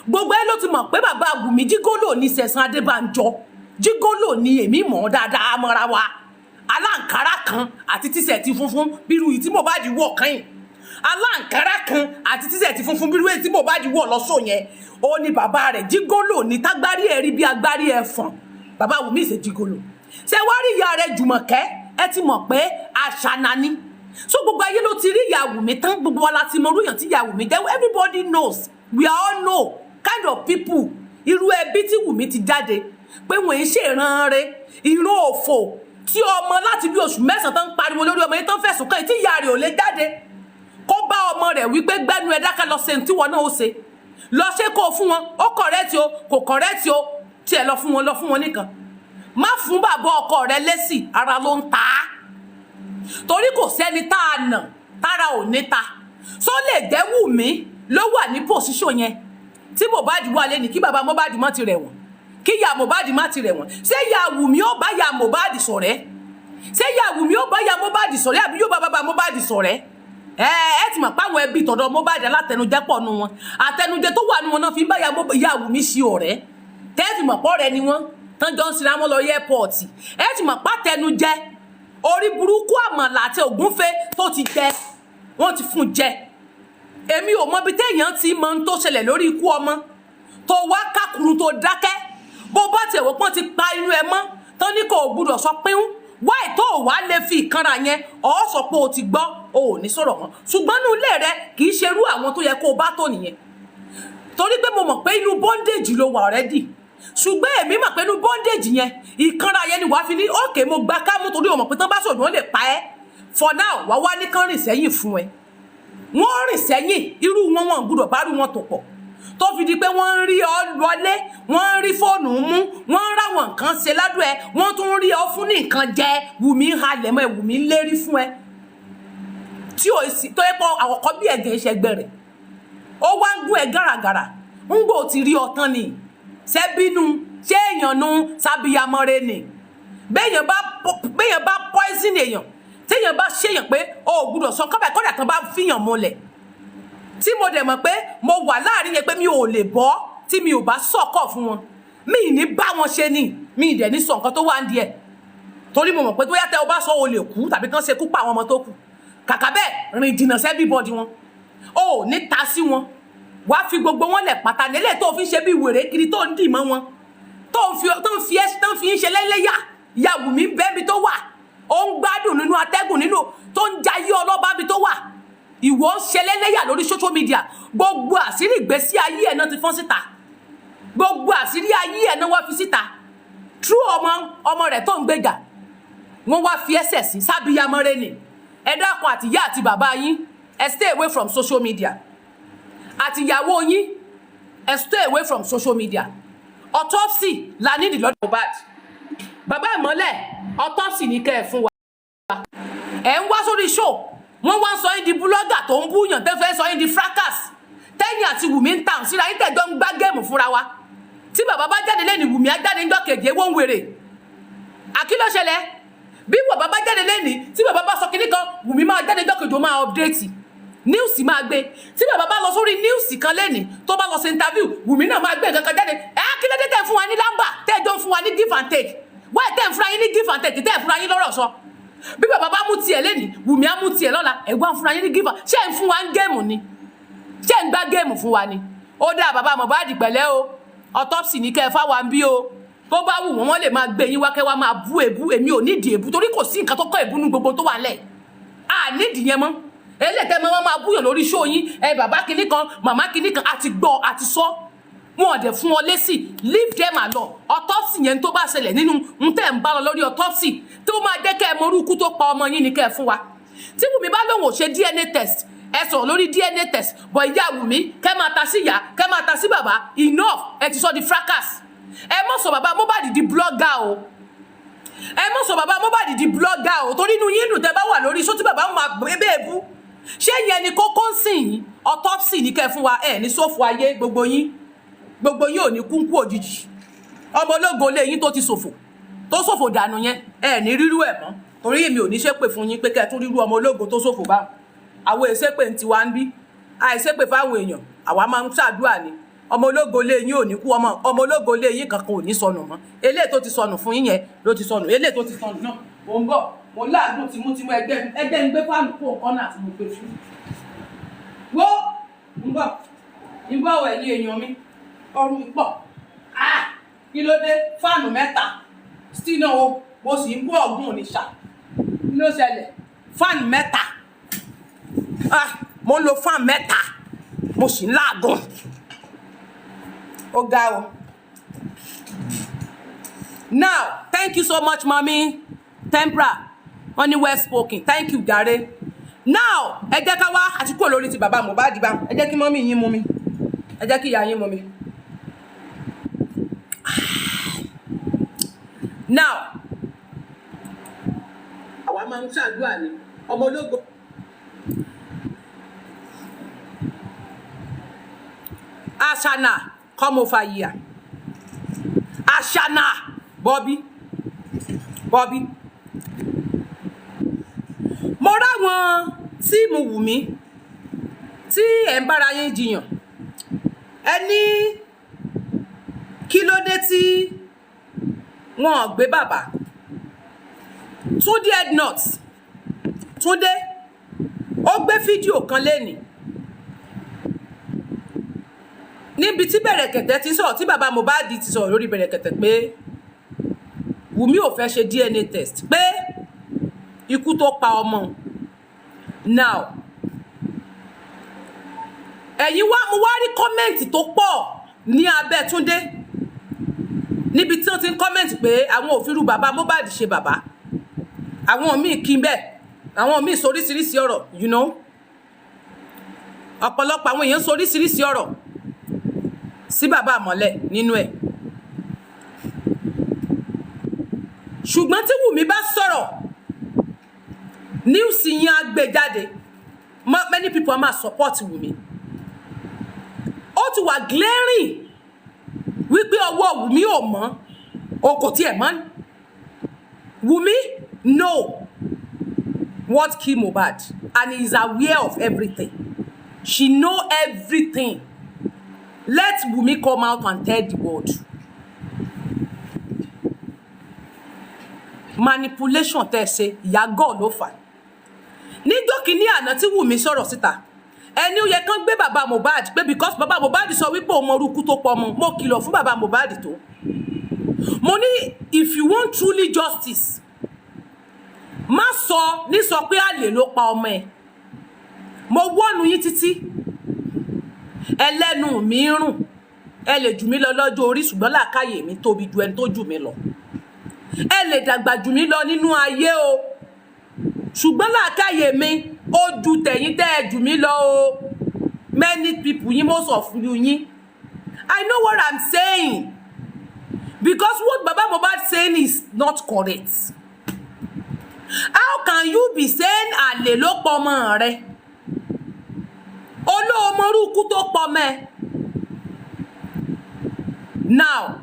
Gbogbo ẹ ló ti mọ̀ pé bàbá Wùmí gigolo ní. Sẹ̀san Adébánjọ gigolo ní, èmi mọ̀ ọ́ dáadáa mọ́ra wa. Aláǹkárá kan àti t-shirt funfun bírú yìí tí Mohbad wọ̀ kàn, aláǹkárá kan àti t-shirt funfun bírú èyí tí Mohbad wọ̀ lọ́sọ̀ yẹn, ó ní bàbá rẹ̀. Gigolo ní, tágbárí ẹ̀ rí bí agbárí ẹ̀ fọ̀n. Bàbá Wùmí ṣe gigolo. Ṣé wá rí ìyá rẹ̀ Jùmọ̀kẹ́, ẹ ti mọ̀ pé àṣànà ni. So gbogbo ayé ló ti rí ìyá Wùmí tán. Gbogbo wa la ti mọ irú èèyàn tí ìyá Wùmí jẹ́. Everybody knows, we all know kind of people, irú ẹbí tí Wùmí ti jáde, pé wọ́n ń ṣe ìran rẹ̀, ìran òfò, tí ọmọ láti bí oṣù 9 tán ń pariwo lórí ọmọ yẹn, tán fẹ̀sùn kàn yìí, tí ìyá rẹ̀ ò lè jáde kó bá ọmọ rẹ̀ wípé gbẹ́nu ẹ̀ dákẹ́, lọ ṣe ní tíwọ́ náà ó ṣe, lọ ṣe kó o fún wọn. Ó correct o, kò correct o, tiẹ̀ lọ fún wọn, lọ fún wọn nìkan. Má fún bàbá ọkọ rẹ lésì, ara ló ń ta á, torí kò sẹ́ni tá a nà tára ò ní ta. Só lè jẹ́ Wùmí ló wà ní position yẹn tí Mohbad wà lẹ́ni, kí bàbá Mohbad má ti rẹ̀ wọ̀n, kí ìyá Mohbad má ti rẹ̀ wọ̀n. Ṣé ìyá Wùmí ó bá ìyá Mohbad ṣọ̀rẹ́? Ṣé ìyá Wùmí ó bá ìyá Mohbad ṣọ̀rẹ́, àbí yóò bá bàbá Mohbad ṣọ̀rẹ́? Ẹ ẹ ti mọ̀ páwọn ẹbí tọ̀dọ̀ Mohbad, alátẹnujẹ pọ̀ nu wọn. Àtẹnujẹ tó wà nu wọn náà fi ń bá ìyá Wùmí ṣe ọ̀rẹ́. Tẹ́ẹ̀fì mọ̀ pọ̀ rẹ ni wọ́n tán jọ ń sinra wọn lọ airport. Ẹ ti mọ̀ pátẹnujẹ orí burúkú, àmàlà àti ògúnfe tó ti jẹ, wọ́n ti fún jẹ. Èmi ò mọ ibi téèyàn ti mọ ohun tó ṣẹlẹ̀ lórí ikú ọmọ tó wá kákùrú tó dákẹ́. Bó bá tiẹ̀ wọ́n pọ́n ti pa inú ẹ mọ́ tán ní kò gbúdọ̀ sọ pín wáì tó wá lè fi ìkanra yẹn ọ̀ sọ pé o ti gbọ́, o ò ní sọ̀rọ̀ mọ́. Ṣùgbọ́n inú ilé rẹ, kì í ṣerú àwọn tó yẹ kó o bá tó nìyẹn, torí pé mo mọ̀ pé inú bondage ló wà already. Ṣùgbọ́n èmi mọ̀ pé inú bondage yẹn, ìkanra yẹn ni wàá fi ní òkè mo gba kámú, torí o mọ̀ pé tán bá sọ̀rọ̀, wọ́n lè pa ẹ́. For now, wàá wá ní kán rìn sẹ́yìn fún ẹ. Wọ́n rìn sẹ́yìn. Irú wọn, wọn gbúdọ̀ bá rú wọn tó pọ̀. Tó fi di pé wọ́n ń rí ọ wọlé, wọ́n ń rí fóònù mú, wọ́n ń ráwọn nǹkan ṣe ládùn ẹ, wọ́n tún ń rí ọ fún ní nǹkan jẹ. Wùmí ń halẹ̀ mọ́ ẹ, Wùmí ń lérí fún ẹ tí ò sí tó yẹ pé àkọ́kọ́ bí ẹ̀gẹ́ ìṣẹ́gbẹ́ rẹ̀, ó wá ń gún ẹ gàràgàrà. Ń gbò ti rí ọtán ni ṣẹ́bínú ṣé èèyàn nu sábìyamọ́re ni. Béèyàn bá poison èèyàn, téèyàn bá ṣèyàn pé o ò gbúdọ̀ sọ kọ́bà kọ́dà tán bá fìyàn múlẹ̀, tí mo dẹ̀ mọ̀ pé mo wà láàrin yẹn, pé mi ò lè bọ́ tí mi ò bá sọ̀kọ̀ fún wọn, mi ì ní bá wọn ṣe ni, mi ì dẹ̀ ní sọ nǹkan tó wà ń di ẹ̀, torí mo mọ̀ pé bóyá tẹ́ o bá sọ, o lè kú tàbí kán ṣe kú pa àwọn ọmọ tó kù. Kàkà bẹ́ẹ̀, rìn jìnnà sí everybody wọn, o ò ní ta sí wọn, wàá fi gbogbo wọn lẹ̀ pátá nílẹ̀ tó fi ń ṣe bí wèrè kiri, tó ń dì mọ́ wọn, tó ń fi ẹ́, tó ń fi ń ṣe lẹ́lẹ́yà. Ìyá Wùmí bẹ́ẹ̀bi tó wà, ó ń gbádùn nínú atẹ́gùn, nínú tó ń jayé ọlọ́ba bí tó wà. Ìwọ ń ṣe lẹ́lẹ́yà lórí social media. Gbogbo àṣírí ìgbésí ayé ẹ̀ náà ti fọ́n síta, gbogbo àṣírí ayé ẹ̀ náà wá fi síta true. Ọmọ ọmọ rẹ̀ tó ń gbéjà, wọ́n wá fi ẹsẹ̀ sí sábìyamọ́rẹ́ ni. Ẹ dákun, àtìyá àti bàbá yín, ẹ stay away from social media. Àtìyàwó yín, ẹ stay away from social media. Autopsy la nídìí lọ́dọ̀ Mohbad. Bàbá Ìmọ́lẹ̀, autopsy ní kẹ́ ẹ fún wa. Ẹ ń wá sórí show, wọ́n wá ń sọ yín di blogger tó ń búyàn, tẹ́ fẹ́ sọ yín di fracas, tẹ́yìn àti Wùmí ń tàn síra yín, tẹ̀jọ́ ń gbá game fúnra wa. Tí bàbá bá jáde lẹ́nu, Wùmí á jáde ńjọ́ kejì. Ewó ń wèrè àkí ló ṣẹlẹ̀? Bí bàbá bá jáde lẹ́ni, tí bàbá bá sọ kinní kan, Wùmí máa jáde ńjọ́ kejì, ó máa update news, máa gbé. Tí bàbá bá lọ sórí news kan lẹ́ni, tó bá lọ sí interview, Wùmí náà máa gbé nǹkan kan jáde. Ẹ kí ló dé tẹ̀ fún wa ní lámbà, tẹ́ ẹ jọ ń fún wa ní give and take? Wáyé tẹ́ ń fúnra yín ní give and take, tẹ́ ẹ fúnra yín lọ́rọ̀ sọ? Bí bàbá bá mú tiẹ̀ lẹ́ni, Wùmí á mú tiẹ̀ lọ́la. Ẹ̀gbọ́n fúnra yín ní give and, ṣé ẹ̀ ń fún wa ń game ni? Ṣé ń gbá game fún wa ni? Ó dá bàbá Mohbad pẹ̀lẹ́ o. Autopsy ní kẹ́ ẹ fáwa ń bí o. Tó bá wù wọ́n, wọ́n lè máa gbé yín wá kẹ́ wá máa bú èbú. Èmi ò nídìí èbú, torí kò sí nǹkan tó kọ́ èbú nú gbogbo tó wà lẹ̀ à nídìí yẹn mọ́. Eléyìí mọ́, wọ́n máa búyàn lórí show yín. Ẹ bàbá kinní kan, màmá kinní kan, àti gbọ́ àti sọ, wọn ò dẹ̀ fún ọ lésì. Leave them alone. Autopsy yẹn, tó bá ṣẹlẹ̀ nínú ń tẹ̀ ń bá lọ lórí autopsy, tó máa jẹ́ kẹ́ ẹ mọ orú ikú tó pa ọmọ yín ni kẹ́ ẹ fún wa. Tí Wùmí bá lóun ò ṣe DNA test, ẹ sọ̀rọ̀ lórí DNA test bọ̀. Ìyá Wùmí, kẹ́ máa ta sí ìyá, kẹ́ máa ta sí bàbá. Enough, ẹ ti sọ di fracas. Ẹ mọ̀ sọ bàbá Mohbad di blogger o. Ẹ mọ̀ sọ bàbá Mohbad di blogger o, torí inú yín dùn tẹ́ bá wà lórí sọ tí bàbá máa bẹ́ẹ̀ bú. Ṣé yẹn ni kókó ń sìn yín? Autopsy ní kẹ́ fún wa. Ẹ ní sófo ayé, gbogbo yín, gbogbo yín ò ní kúńkú òjijì. Ọmọ ológo lé yín tó ti ṣòfò, tó ṣòfò dànù yẹn, ẹ ní rírú ẹ̀ mọ́, torí èmi ò ní ṣépè fún yín pé kẹ́ ẹ tún rírú ọmọ ológo tó ṣòfò báwọn. Àwọn èsèpè ń tiwa ń bí, àìsèpè fáwọn èèyàn, àwa máa ń ṣàdúrà ni. Ọmọ ológo lé yín ò ní kú. Ọmọ ológo lé yín kankan ò ní sọnù mọ́. Eléyìí tó ti sọnù fún yín yẹn ló ti sọnù, eléyìí tó ti sọnù náà. Mò ń bọ̀, mo láàgùn tìmútìmú. Ẹgbẹ́ ẹgbẹ́ ń gbé fáànù kó nǹkan náà tí mo gbé fún wo. Ń bọ̀, ń bọ̀ wẹ̀ ní èèyàn mi, ọrùn mi pọ̀. Ah, kí ló dé? Fáànù mẹ́ta still náà o, mo sì ń bú ọ̀gbun ònìṣà. Kí ló ṣẹlẹ̀? Fáànù mẹ́ta. Ah, mo ń lo fáànù mẹ́ta, mo sì ń láàgùn. Ó ga o. Now, thank you so much, mummy Tempra. Wọ́n ní well spoken. Thank you jàre. Now, ẹ jẹ́ ká wá àti kúrò lórí ti bàbá Mohbad bá. Ẹ jẹ́ kí mummy yín mú mi, ẹ jẹ́ kí ìyá yín mú mi. Now, àwa máa ń ṣàdúrà ní ọmọ ológo. Ashana, come over here. Ashana, Bobby, Bobby. Mo ráwọn team Wùmí tí ẹ̀ ń bára yín jiyàn. Ẹ ní kí ló dé tí wọn ò gbé bàbá Túndé Ednut. Túndé ó gbé fídíò kan lénìí níbi tí Bẹ̀rẹ̀kẹ̀tẹ̀ ti sọ̀rọ̀, tí bàbá Mohbad ti sọ̀rọ̀ lórí Bẹ̀rẹ̀kẹ̀tẹ̀ pé Wùmí ò fẹ́ ṣe DNA test, pé ikú tó pa ọmọ. Now, ẹ̀yin wá, mo wá rí comment tó pọ̀ ní abẹ́ Túndé níbi tí wọ́n ti ń comment pé àwọn ò fi irú bàbá Mohbad ṣe bàbá. Àwọn míì kí n bẹ́ẹ̀, àwọn míì sọ oríṣiríṣi ọ̀rọ̀. Ọ̀pọ̀lọpọ̀ àwọn èèyàn sọ oríṣiríṣi ọ̀rọ̀. Sí bàbá àmọ́lẹ̀ nínú ẹ̀. Ṣùgbọ́n tí Wùmí bá sọ̀rọ̀, news yẹn á gbé jáde. Many people á máa support Wùmí. Ó ti wà glaring wípé ọwọ́ Wùmí ò mọ́, o kò tiẹ̀ mọ́. Wùmí know what kill Mohbad and he is aware of everything. She know everything. Let Wùmí come out and tell the world. Manipulation tẹ́ ẹ ṣe, ìyá gọ́ọ̀ ló fà á. Níjọ́ kìíní àná tí Wùmí sọ̀rọ̀ síta, ẹni ó yẹ kán gbé bàbá Mohbad pé because bàbá Mohbad sọ wípé òun mọ orúkú tó pọ̀ mọ́. Mo kìlọ̀ fún bàbá Mohbad tó mo ní, if you want truly justice, má sọ ní sọ pé àlè ló pa ọmọ ẹ̀. Mo wọ́nu yín títí, ẹlẹ́nu mi ń rùn. Ẹ lè jù mí lọ lọ́jọ́ orí, ṣùgbọ́n làákàyè mi tóbi ju ẹni tó jù mí lọ. Ẹ lè dàgbà jù mí lọ nínú ayé o, ṣùgbọ́n làákàyè mi ó ju tẹ̀yìn tẹ́ ẹ jù mí lọ o. Many people yín, most of you yín, I know what I'm saying, because what Baba Mohbad saying is not correct. How can you be saying àlè ló pọ̀ ọmọ rẹ, olóòmọrúkú tó pọ̀ mẹ́? Now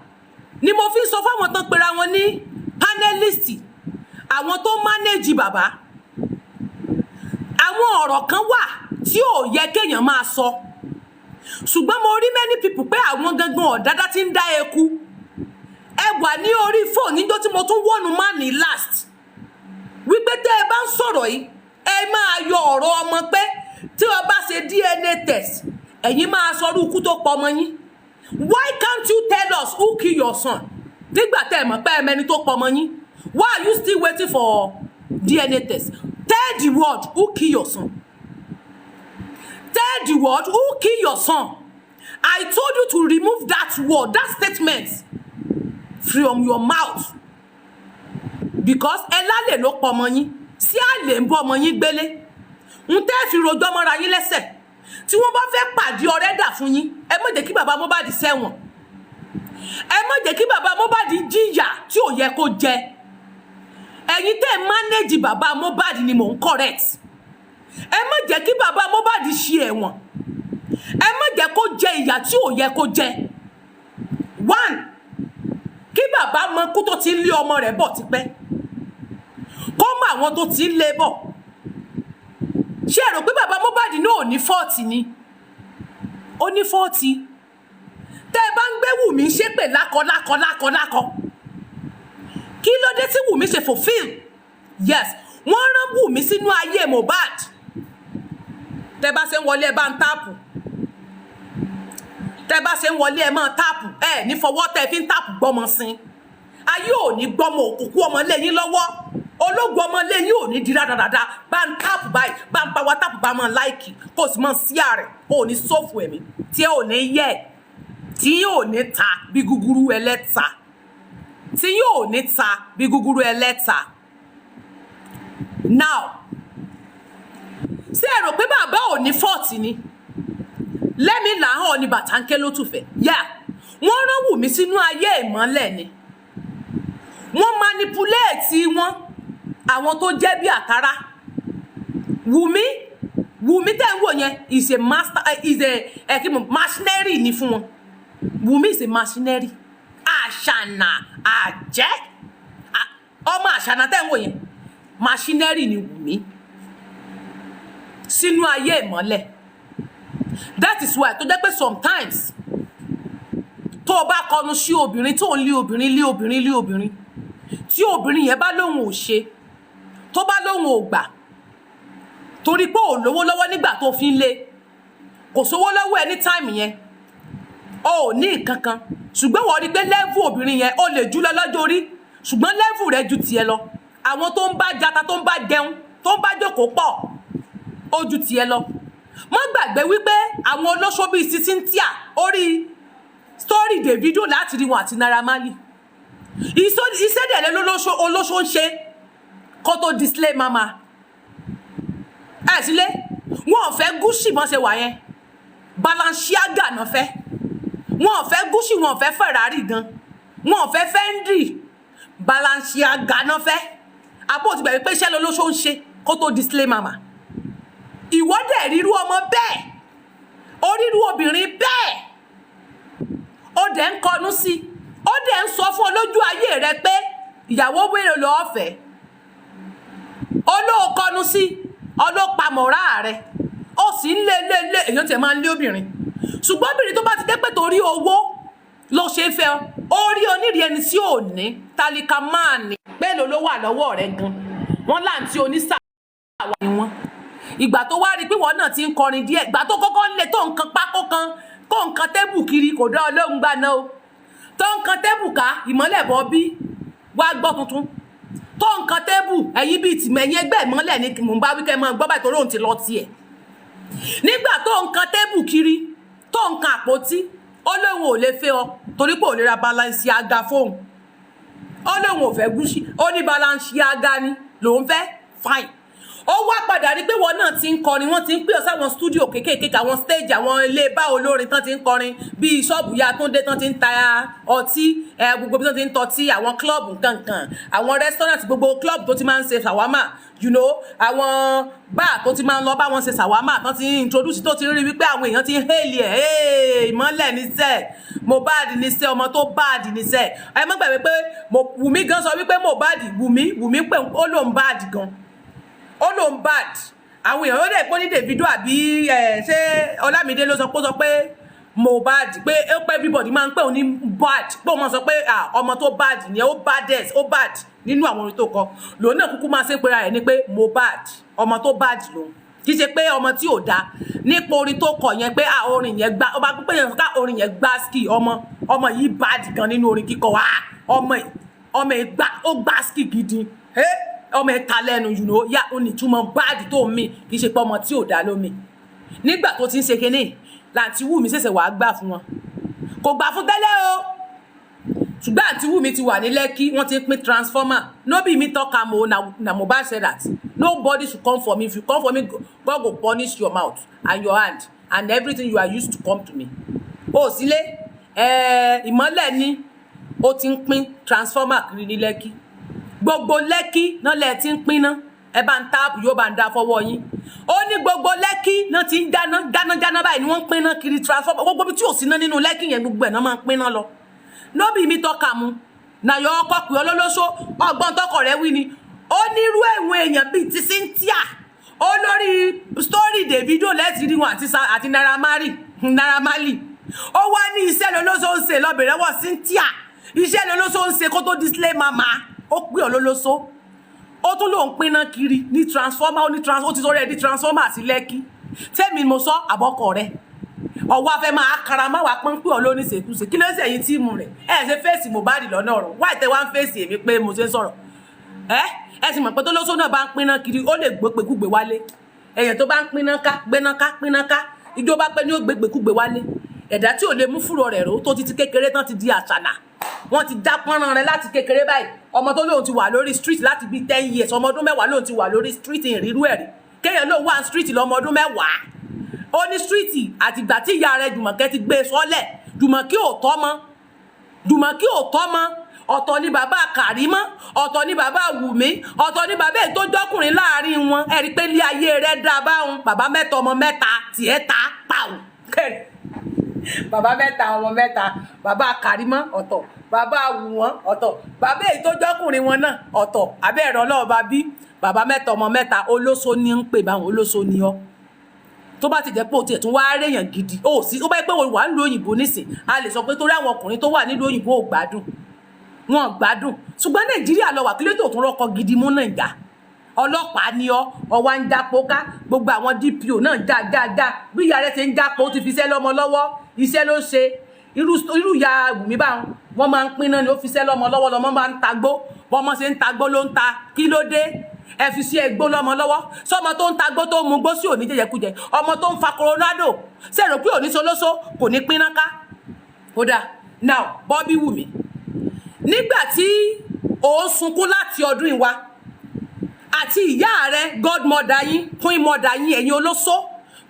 ni mo fi ń sọ fáwọn tó ń pera wọn ní panelist, àwọn tó manage bàbá, àwọn ọ̀rọ̀ kan wà tí ò yẹ kéèyàn máa sọ, ṣùgbọ́n mo rí many people pé àwọn gangan ọ̀dádá tí ń dá eku. Ẹ wà ní orí fóònù níjọ́ tí mo tún wọ́nu má ní last wípé tẹ́ ẹ bá ń sọ̀rọ̀ yìí, ẹ máa yọ ọ̀rọ̀ ọmọ pé tí wọ́n bá ṣe DNA test, ẹ̀yin máa sọ irú ikú tó pa ọmọ yín. Why can't you tell us who kill your son? Nígbà tẹ́ ẹ mọ̀ pé ẹ mẹni tó pa ọmọ yín, why are you still waiting for DNA test? Tell the world who kill your son. Tell the world who kill your son. I told you to remove that word, that statement from your mouth, because ẹ lálẹ́ ló pa ọmọ yín, sí àlè ń bọ́ ọmọ yín gbélé ń tẹ́ fi rojọ́ mọ́ra yín lẹ́sẹ̀. Tí wọ́n bá fẹ́ pàdé ọ̀rẹ́ dà fún yín, ẹ má jẹ́ kí bàbá Mohbad ṣẹ̀wọ̀n, ẹ má jẹ́ kí bàbá Mohbad jìyà tí ò yẹ kó jẹ. Ẹ̀yin tẹ́ ẹ manage bàbá Mohbad ni mò ń correct. Ẹ má jẹ́ kí bàbá Mohbad ṣe ẹ̀wọ̀n, ẹ má jẹ́ kó jẹ ìyà tí ò yẹ kó jẹ. One, kí bàbá mọ kú tó ti ń lé ọmọ rẹ̀ bọ̀ tipẹ́, kó mọ àwọn tó ti ń lé bọ̀. Ṣé ẹ rò pé bàbá Mohbad náà ò ní fault ni? Ó ní fault. Tẹ́ ẹ bá ń gbé Wùmí ṣépè lákọ lákọ lákọ lákọ, kí ló dé tí Wùmí ṣe fulfill? Yes, wọ́n rán Wùmí sínú ayé Mohbad. Tẹ́ bá ṣe ń wọlé, ẹ bá ń tap. Tẹ́ bá ṣe ń wọlé, ẹ máa tap. Ẹ ní fọwọ́ tẹ́ fi ń tap gbọ́mọ sin. Ayé ò ní gbọ́mọ òkùnkùn ọmọ lẹ́yìn lọ́wọ́, ológun ọmọ lẹ́yìn ò ní di rádaràda. Bá ń tap báyìí, bá ń power tap, bá máa like, kó o sì máa sí àrẹ̀. Kó o ní sófù ẹ̀mí tí ẹ ò ní yẹ, tí yóò ní ta bí gúgúrú ẹlẹ́ta, tí yóò ní ta bí gúgúrú ẹlẹ́ta. Now, ṣé ẹ rò pé bàbá ò ní fault ni? Lẹ́mìí làhàn ni bàtà ń ké ló tù fẹ́ yá. Wọ́n rán Wùmí sínú ayé ìmọ́lẹ̀ ni. Wọ́n manipulate wọn, àwọn tó jẹ́ bí àtàrà Wùmí. Wùmí tẹ́ ń wò yẹn is a master, is a ẹ kí mo machinery ni fún wọn. Wùmí is a machinery. Àṣànà àjẹ́, ọmọ àṣànà tẹ́ ń wò yẹn, machinery ni Wùmí sínú ayé ìmọ́lẹ̀. That is why tó jẹ́ pé sometimes tó o bá kọnu sí obìnrin, tó ń lé obìnrin, lé obìnrin, lé obìnrin, tí obìnrin yẹn bá lóun ò ṣe, tó bá lóun ò gbà, torí pé ò lówó lọ́wọ́ nígbà tó fi ń lé, kò sówó lọ́wọ́ ẹ ní time yẹn, o ò ní nǹkan kan, ṣùgbọ́n wọ́n rí pé level obìnrin yẹn, o lè jù lọ lọ́jọ́ orí, ṣùgbọ́n level rẹ̀ ju tiẹ̀ lọ. Àwọn tó ń bá jata, tó ń bá jẹun, tó ń bá jókòó pọ̀, ó ju tiẹ̀ lọ. Má gbàgbé wípé àwọn olóṣó bíi Cynthia, orí story Davido láti rí wọn àti Naira Marley. Iṣẹ́ dẹ̀ lé lólóṣó, olóṣó ń ṣe kó tó di slay mama ẹ̀ sílé. Wọn ò fẹ́ Gucci bọ́n ṣe wà yẹn, Balenciaga náà fẹ́. Wọn ò fẹ́ Gucci, wọn ò fẹ́ Ferrari gan, wọn ò fẹ́ Fendi, Balenciaga náà fẹ́. Àbó ti gbàgbé pé iṣẹ́ lolóṣó ń ṣe kó tó di slay mama? Ìwọ dẹ̀ ríru ọmọ bẹ́ẹ̀, orírú obìnrin bẹ́ẹ̀, ó dẹ̀ ń kọnu sí, ó dẹ̀ ń sọ fún ọ lójú ayé rẹ pé ìyàwó wéré lọ́ọ́ fẹ́. Olóòkọnu sí ọlọ́pàmọ̀rá rẹ, ó sì ń lé lé lé. Èèyàn tiẹ̀ máa ń lé obìnrin, ṣùgbọ́n obìnrin tó bá ti dé pé torí owó ló ṣe fẹ́ ọ, ó rí onírìí ẹni tí ò ní tálíkà máa ní pélòó ló wà lọ́wọ́ rẹ gan. Wọ́n láǹtí onísàwà ni wọ́n. Ìgbà tó wá rí pé wọ́n náà ti ń kọrin díẹ̀, ìgbà tó kọ́kọ́ ń lé tó nǹkan pákó kan kó nǹkan table kiri, kò dá ọlọ́run gbà náà o. Tó nǹkan table ká ìmọ́lẹ̀ bọ́ bí wá gbọ́ tuntun tó nǹkan table. Ẹ̀yin bíi tìmọ̀, ẹ̀yin ẹgbẹ́ ìmọ́lẹ̀ ni mò ń bá wíkẹ́ máa gbọ́ báyìí, torí òun ti lọ tiẹ̀. Nígbà tó nǹkan table kiri, tó nǹkan àpótí, ó lóun ò lè fẹ́ ọ torí pé ò lè ra Balenciaga fóun. Ó lóun ò fẹ́ Gucci, ó ní Balenciaga ni lòun fẹ́. Fine, ó wá padà rí pé wọn náà ti ń kọrin, wọ́n ti ń pè ọ́ sáwọn studio kéékèèké, àwọn stage, àwọn ilé bá olórin tán ti ń kọrin, bíi ṣọ́ọ̀bù ya Túndé tán ti ń ta ọtí ẹ, gbogbo bí tán ti ń tọtí, àwọn club nkankan, àwọn restaurant, gbogbo club tó ti máa ń ṣe shawarma, àwọn bar tó ti máa ń lọ bá wọn ṣe shawarma, tán ti ń introduce, tó ti rí wípé àwọn èèyàn ti ń hail ẹ̀. Hey, ìmọ́lẹ̀ níṣẹ́, Mohbad níṣẹ́, ọmọ tó bad níṣẹ́. Ẹ má gbàgbé pé Wùmí gan sọ wípé Mohbad, Wùmí, Wùmí pé ó lóun bad gan, ó lóun bad. Àwọn èèyàn ó dẹ̀ pé ní Davido àbí ẹ ṣé Ọlámídé ló sọ pé ó sọ pé Mohbad, pé ó pé everybody máa ń pè òun ní bad, pé òun máa sọ pé ah, ọmọ tó bad ni, ó baddest, ó bad nínú àwọn orin tó kọ. Lòun náà kúkú máa ṣe pera rẹ̀ ni pé Mohbad, ọmọ tó bad lòun, kì í ṣe pé ọmọ tí ò dáa nípa orin tó kọ yẹn, pé ah, orin yẹn gbá ọba pípé yẹn ká orin yẹn gbá ski. Ọmọ ọmọ yìí bad gan nínú orin kíkọ wá. Ọmọ yìí, ọmọ yìí gbá, ó gbá ski gidi. Eh, ọmọ ẹ̀ ta lẹ́nu yá ó ní ìtumọ̀ bad tó mi, kì í ṣe pé ọmọ tí ò dá lómi. Nígbà tó ti ń ṣe kinní, làǹtí Wùmí ṣẹ̀ṣẹ̀ wàá gbà fún wọn. Kò gbà fún tẹ́lẹ̀ o, ṣùgbọ́n àǹtí Wùmí ti wà ní Lẹ́kí, wọ́n ti ń pín transformer. No be me talk am o, na Mohbad say that nobody should come for me. If you come for me, God go punish your mouth and your hand and everything you are used to come to me. O sílé ìmọ́lẹ̀ ni ó ti ń pín transformer kiri ní Lẹ́kí. Gbogbo Lẹ́kí náà lẹ́ẹ̀ ti ń pín ná. Ẹ bá ń táàpù, yóò bá ń dá fọwọ́ yín. Ó ní gbogbo Lẹ́kí náà ti ń dáná dáná dáná báyìí ni wọ́n ń pín ná kiri, transformer, gbogbo ibi tí ò sí ná nínú Lẹ́kí yẹn, gbogbo ẹ̀ náà máa ń pín ná lọ. No be me talk am, na yọ ọkọ pé ọlọ́lọ́sọ. Ọgbọ́n tọkọ rẹ wí ni ó nírú ẹ̀wọ̀n èèyàn bíi ti Cynthia. Olórí story Davido lẹ́tì rí wọn àti Naira Marley, Naira Marley. Ó wá ní iṣẹ́ lolóso ń ṣe lọ́bẹ̀rẹ̀ wọ̀ Cynthia, iṣẹ́ lolóso ń ṣe kó tó di slay mama. Ó pè ọ́ lólóso, ó tún lòun pinná kiri ní transformer. Ó ní trans, ó ti sọ̀rọ̀ ẹ̀ di transformer sí Lẹ́kí. Tẹ́mi mo sọ àbọ̀kọ̀ rẹ̀ ọwọ́ afẹ́ máa kara má wàá pọ́n pé ọ lóní ṣèkúṣe. Kí ló ń ṣẹ̀yìn team rẹ̀? Ẹ̀ ṣe face Mohbad lọ́nà ọ̀rọ̀ wáì tẹ́ wá ń face èmi pé mo ṣe ń sọ̀rọ̀. Ẹ ẹ sì mọ̀ pé tó lóṣó náà bá ń pinná kiri, ó lè gbópekúgbè wálé. Èèyàn tó bá ń pinná ká, gbéná ká, pinná ká, ìjọba pé ní ó gbégbèkúgbè wálé. Ẹ̀dá tí ò lè mú fúrò rẹ̀ ró tó ti ti kékeré tán ti di àṣànà, wọ́n ti dá pọ́nrán rẹ̀ láti kékeré báyìí. Ọmọ tó lóun ti wà lórí street láti bíi 10 years, ọmọ ọdún 10 lóun ti wà lórí street. Ìrírú ẹ̀rí kéèyàn lóun wà ní street lọ́mọ ọdún 10. Ó ní street àtìgbà tí ìyá rẹ̀ Jùmọ̀kẹ́ ti gbé e sọ́lẹ̀. Jùmọ̀kẹ́ ò tọ́ mọ́, Jùmọ̀kẹ́ ò tọ́ mọ́. Ọ̀tọ̀ ni bàbá Kàrímọ́, ọ̀tọ̀ ni bàbá Wùmí, ọ̀tọ̀ ni bàbá èyí tó jọ́kùnrin láàrin wọn. Ẹ rí i pé ilé ayé rẹ̀ dá báwọn. Bàbá mẹ́ta, ọmọ mẹ́ta, tiẹ̀ ta pàù kẹrì. Bàbá mẹ́ta, ọmọ mẹ́ta. Bàbá Kàrímọ́ ọ̀tọ̀, bàbá Wùwọ́n ọ̀tọ̀, bàbá èyí tó jọ́kùnrin wọn náà ọ̀tọ̀. Abẹ́ ẹ̀rọ ọlọ́ọ̀bá bí bàbá mẹ́ta, ọmọ mẹ́ta. Olóso ní ń pè báwọn, olóso ni ọ́. Tó bá ti jẹ́ pé o tiẹ̀ tún wá réèyàn gidi ó sì, ó bá yẹ pé o wà nílùú òyìnbó nísìn, a lè sọ pé torí àwọn ọkùnrin tó wà nílùú òyìnbó ò gbádùn, wọn ò gbádùn. Ṣùgbọ́n Nàìjíríà lọ wà, kí ló tó tún rọ́kọ gidi mú? Nàìjà ọlọ́pàá ni ọ, ọwá ń jápó ká. Gbogbo àwọn DPO náà já já já. Bí ìyá rẹ ṣe ń jápó, ó ti fi iṣẹ́ lọ́mọ lọ́wọ́, iṣẹ́ ló ṣe. Irú irú ìyá Wùmí báwọn, wọ́n máa ń pín náà ni. Ó fi iṣẹ́ lọ́mọ lọ́wọ́, lọ́mọ máa ń tagbó. Bọ́mọ ṣe ń tagbó ló ń ta. Kí ló dé ẹ fi sí ẹgbó lọ́mọ lọ́wọ́? Sọmọ tó ń tagbó, tó ń mu gbó sí òní jẹjẹkújẹ, ọmọ tó ń fa Coronado, ṣe rò pé òní solóso kò ní pín náà ká? Kódà now, Bobby Wùmí, nígbà tí ò ń sunkún láti ọdún ìwá àti ìyá rẹ, godmother yín, queen mother yín, ẹ̀yin olóṣó,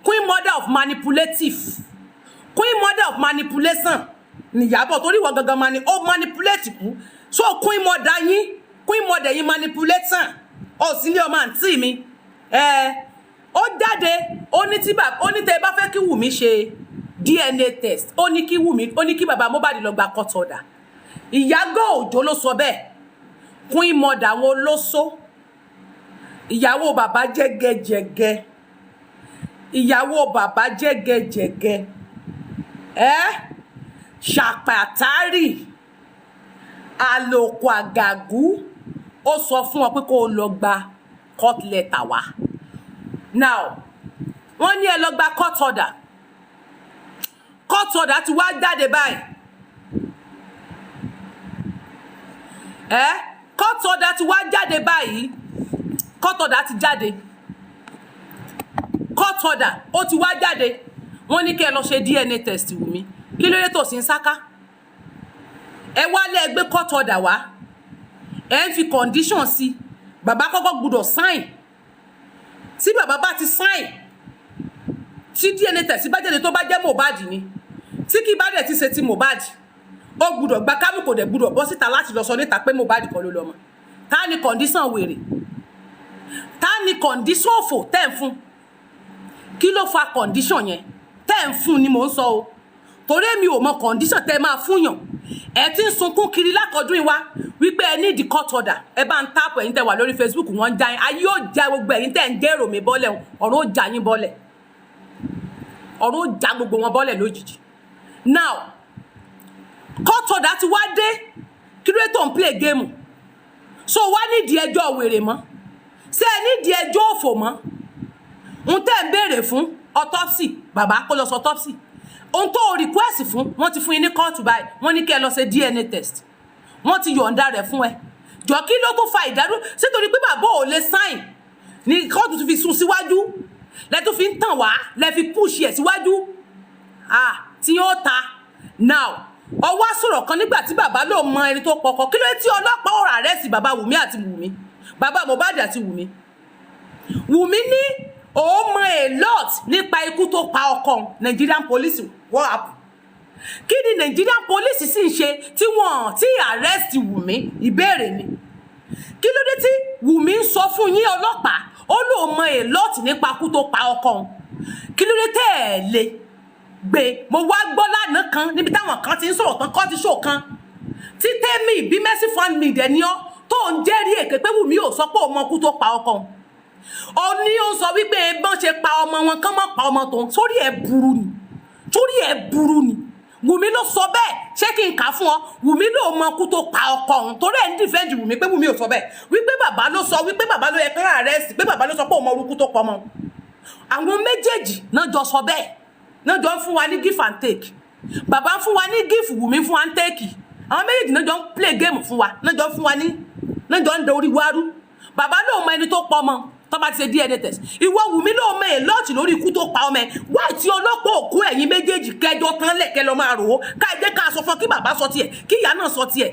queen mother of manipulative, queen mother of manipulation. Níyàbọ̀ torí ìwọ gangan máa ní ó manipulate kú. So queen mother yín, queen mother yín manipulation ó sì ní ọmọ àǹtí mi ẹ ó jáde, ó ní tí bàbá ó ní tẹ bá fẹ́ kí Wùmí ṣe DNA test, ó ní kí Wùmí, ó ní kí bàbá Mohbad lọ gba court order. Ìyábọ̀ Òjó ló sọ bẹ́ẹ̀. Queen mother àwọn olóṣó, ìyàwó bàbá jẹ́gẹ́jẹ́gẹ́, ìyàwó bàbá jẹ́gẹ́jẹ́gẹ́ ẹ́ ṣàpàtárì àlòkù àgàgù, ó sọ fún ọ pé kó o lọ gba court letter wá. Now wọ́n ní ẹ lọ gba court order. Court order ti wá jáde báyìí. Ẹ court order ti wá jáde báyìí. Court order ti jáde, court order ó ti wá jáde. Wọ́n ní kí ẹ lọ ṣe DNA test. Wùmí, kí ló dé tó sì ń sáká? Ẹ wá lé ẹ gbé court order wá, ẹ ń fi condition sí. Bàbá kọ́kọ́ gbọ́dọ̀ sign. Tí bàbá bá ti sign, tí DNA test bá jáde, tó bá jẹ́ Mohbad ni, tí kì bá dẹ̀ ti ṣe ti Mohbad, ó gbọ́dọ̀ gba kámú, kò dẹ̀ gbọ́dọ̀ bọ́ síta láti lọ sọ níta pé Mohbad kọ́ ló lọ́mọ. Ta ni condition wèrè? Ta ni condition òfò tẹ́ ń fún? Kí ló fa condition yẹn tẹ́ ń fún ni mò ń sọ o, torí èmi ò mọ condition tẹ́ máa fún yàn. Ẹ ti ń sunkún kiri látọdún yìí wá wípé ẹ ní the court order. Ẹ bá ń tap. Ẹ̀yin tẹ́ wà lórí Facebook, wọ́n ń já yín. Ayé ò já gbogbo ẹ̀yin tẹ́ ń gé èrò mi bọ́lẹ̀. Ọ̀run ó já yín bọ́lẹ̀, ọ̀run ó já gbogbo wọn bọ́lẹ̀ lójijì. Now court order ti wá dé. Kí ló dé tó ń play game? So wá nídìí ẹjọ́ wèrè mọ́? Ṣé ẹ nídìí ẹjọ́ òfò mọ́? Ohun tẹ́ ń béèrè fún, autopsy, bàbá kó lọ sọ autopsy. Ohun tó request fún, wọ́n ti fún yín ní kóòtù báyìí. Wọ́n ní kí ẹ lọ ṣe DNA test, wọ́n ti yọ̀ǹda rẹ̀ fún ẹ. Jọ, kí ló tún fa ìdádúró? Sítorí pé bàbá ò lè sign ní kóòtù tún fi sún síwájú, lẹ tún fi ń tàn wá, lẹ fi push ẹ̀ síwájú. Ah, tí yóò ta. Now ọwọ́ sọ̀rọ̀ kan nígbà tí bàbá ló mọ ẹni tó pọkọ. Kí ló dé tí ọlọ́pàá ò arrest bàbá Wùmí àti Wùmí, bàbá Mohbad àti Wùmí? Wùmí ní òun mọ a lot nípa ikú tó pa ọkọ. Nigerian police, what happen? Kí ni Nigerian police sì ń ṣe tí wọ́n tí arrest Wùmí? Ìbéèrè ni. Kí ló dé tí Wùmí ń sọ fún yín ọlọ́pàá, ó lóun mọ a lot nípa ikú tó pa ọkọ òun? Kí ló dé tẹ́ ẹ̀ lè gbé? Mo wá gbọ́ lánàá kan níbi táwọn kan ti ń sọ̀rọ̀ tán kọ́ ti ṣò kan tí tẹ́mi bí Mercy fund me dẹ̀ ní ọ́ tó ń jẹ́rìí èké pé Wùmí ò sọ pé òun mọ ikú tó pa ọkọ òun. Ó ní ó sọ wípé bọ́n ṣe pa ọmọ wọn kán mọ́ pa ọmọ tòun. Sórí ẹ̀ burú ni, sórí ẹ̀ burú ni. Wùmí ló sọ bẹ́ẹ̀. Ṣé kí n kà á fún ọ? Wùmí ló mọ ikú tó pa ọkọ òun, torí ẹ̀ ń defend Wùmí pé Wùmí ò sọ bẹ́ẹ̀, wípé bàbá ló sọ, wípé bàbá ló yẹ kán arrest, pé bàbá ló sọ pé òun mọ orúkú tó pọ̀ mọ́. Àwọn méjèèjì náà jọ sọ bẹ́ẹ̀, náà jọ ń fún wa ní give and take. Bàbá ń fún wa ní give, Wùmí fún wa ń take. Àwọn méjèèjì náà jọ ń play game fún wa, náà jọ ń fún wa ní, náà jọ ń da orí wárú. Bàbá lóun mọ ẹni tó pọ̀ mọ́ tó bá ti ṣe DNA test. Ìwọ Wùmí ló mọ ẹ lọ́ọ̀tì lórí ikú tó pa ọmọ ẹ. Wá tí ọlọ́pàá òkú ẹ̀yin méjèèjì kẹjọ tán lẹ̀kẹ́ lọ máa rò ó. Ká ẹ jẹ́ ká sọ fún kí bàbá sọ tiẹ̀, kí ìyá náà sọ tiẹ̀,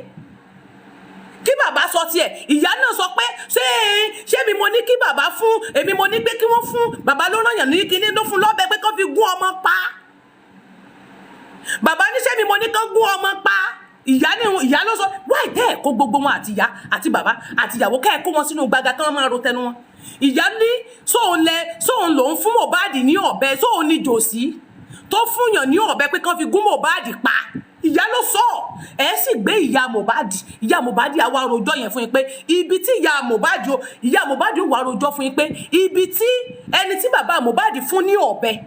kí bàbá sọ tiẹ̀, ìyá náà sọ pé ṣé mi mo ní kí bàbá fún, èmi mo ní pé kí wọ́n fún bàbá ló ràn yàn ní kíní ló fún lọ́bẹ pé kó fi gún ọmọ pa. Bàbá ní ṣé mi mo ní kán gún ọmọ pa? Ìyá ní ìyá ló sọ. Wáì tẹ́ ẹ̀ kó gbogbo wọn, àti ìyá àti bàbá àti ìyàwó, kẹ́ ẹ̀ kó wọn sínú gbàgà kí wọ́n máa ro tẹnu wọn. Ìyá ní sóun lẹ, sóun lòún fún Mohbad ní ọ̀bẹ, sóun ní jòsí tó fúnyàn ní ọ̀bẹ pé kán fi gún Mohbad pa. Ìyá ló sọ. Ẹ sì gbé ìyá Mohbad. Ìyá Mohbad àwa rojọ́ yẹn fún yín pé ibi tí ìyá Mohbad o, ìyá Mohbad wà rojọ́ fún yín pé ibi tí ẹni tí bàbá Mohbad fún ní ọ̀bẹ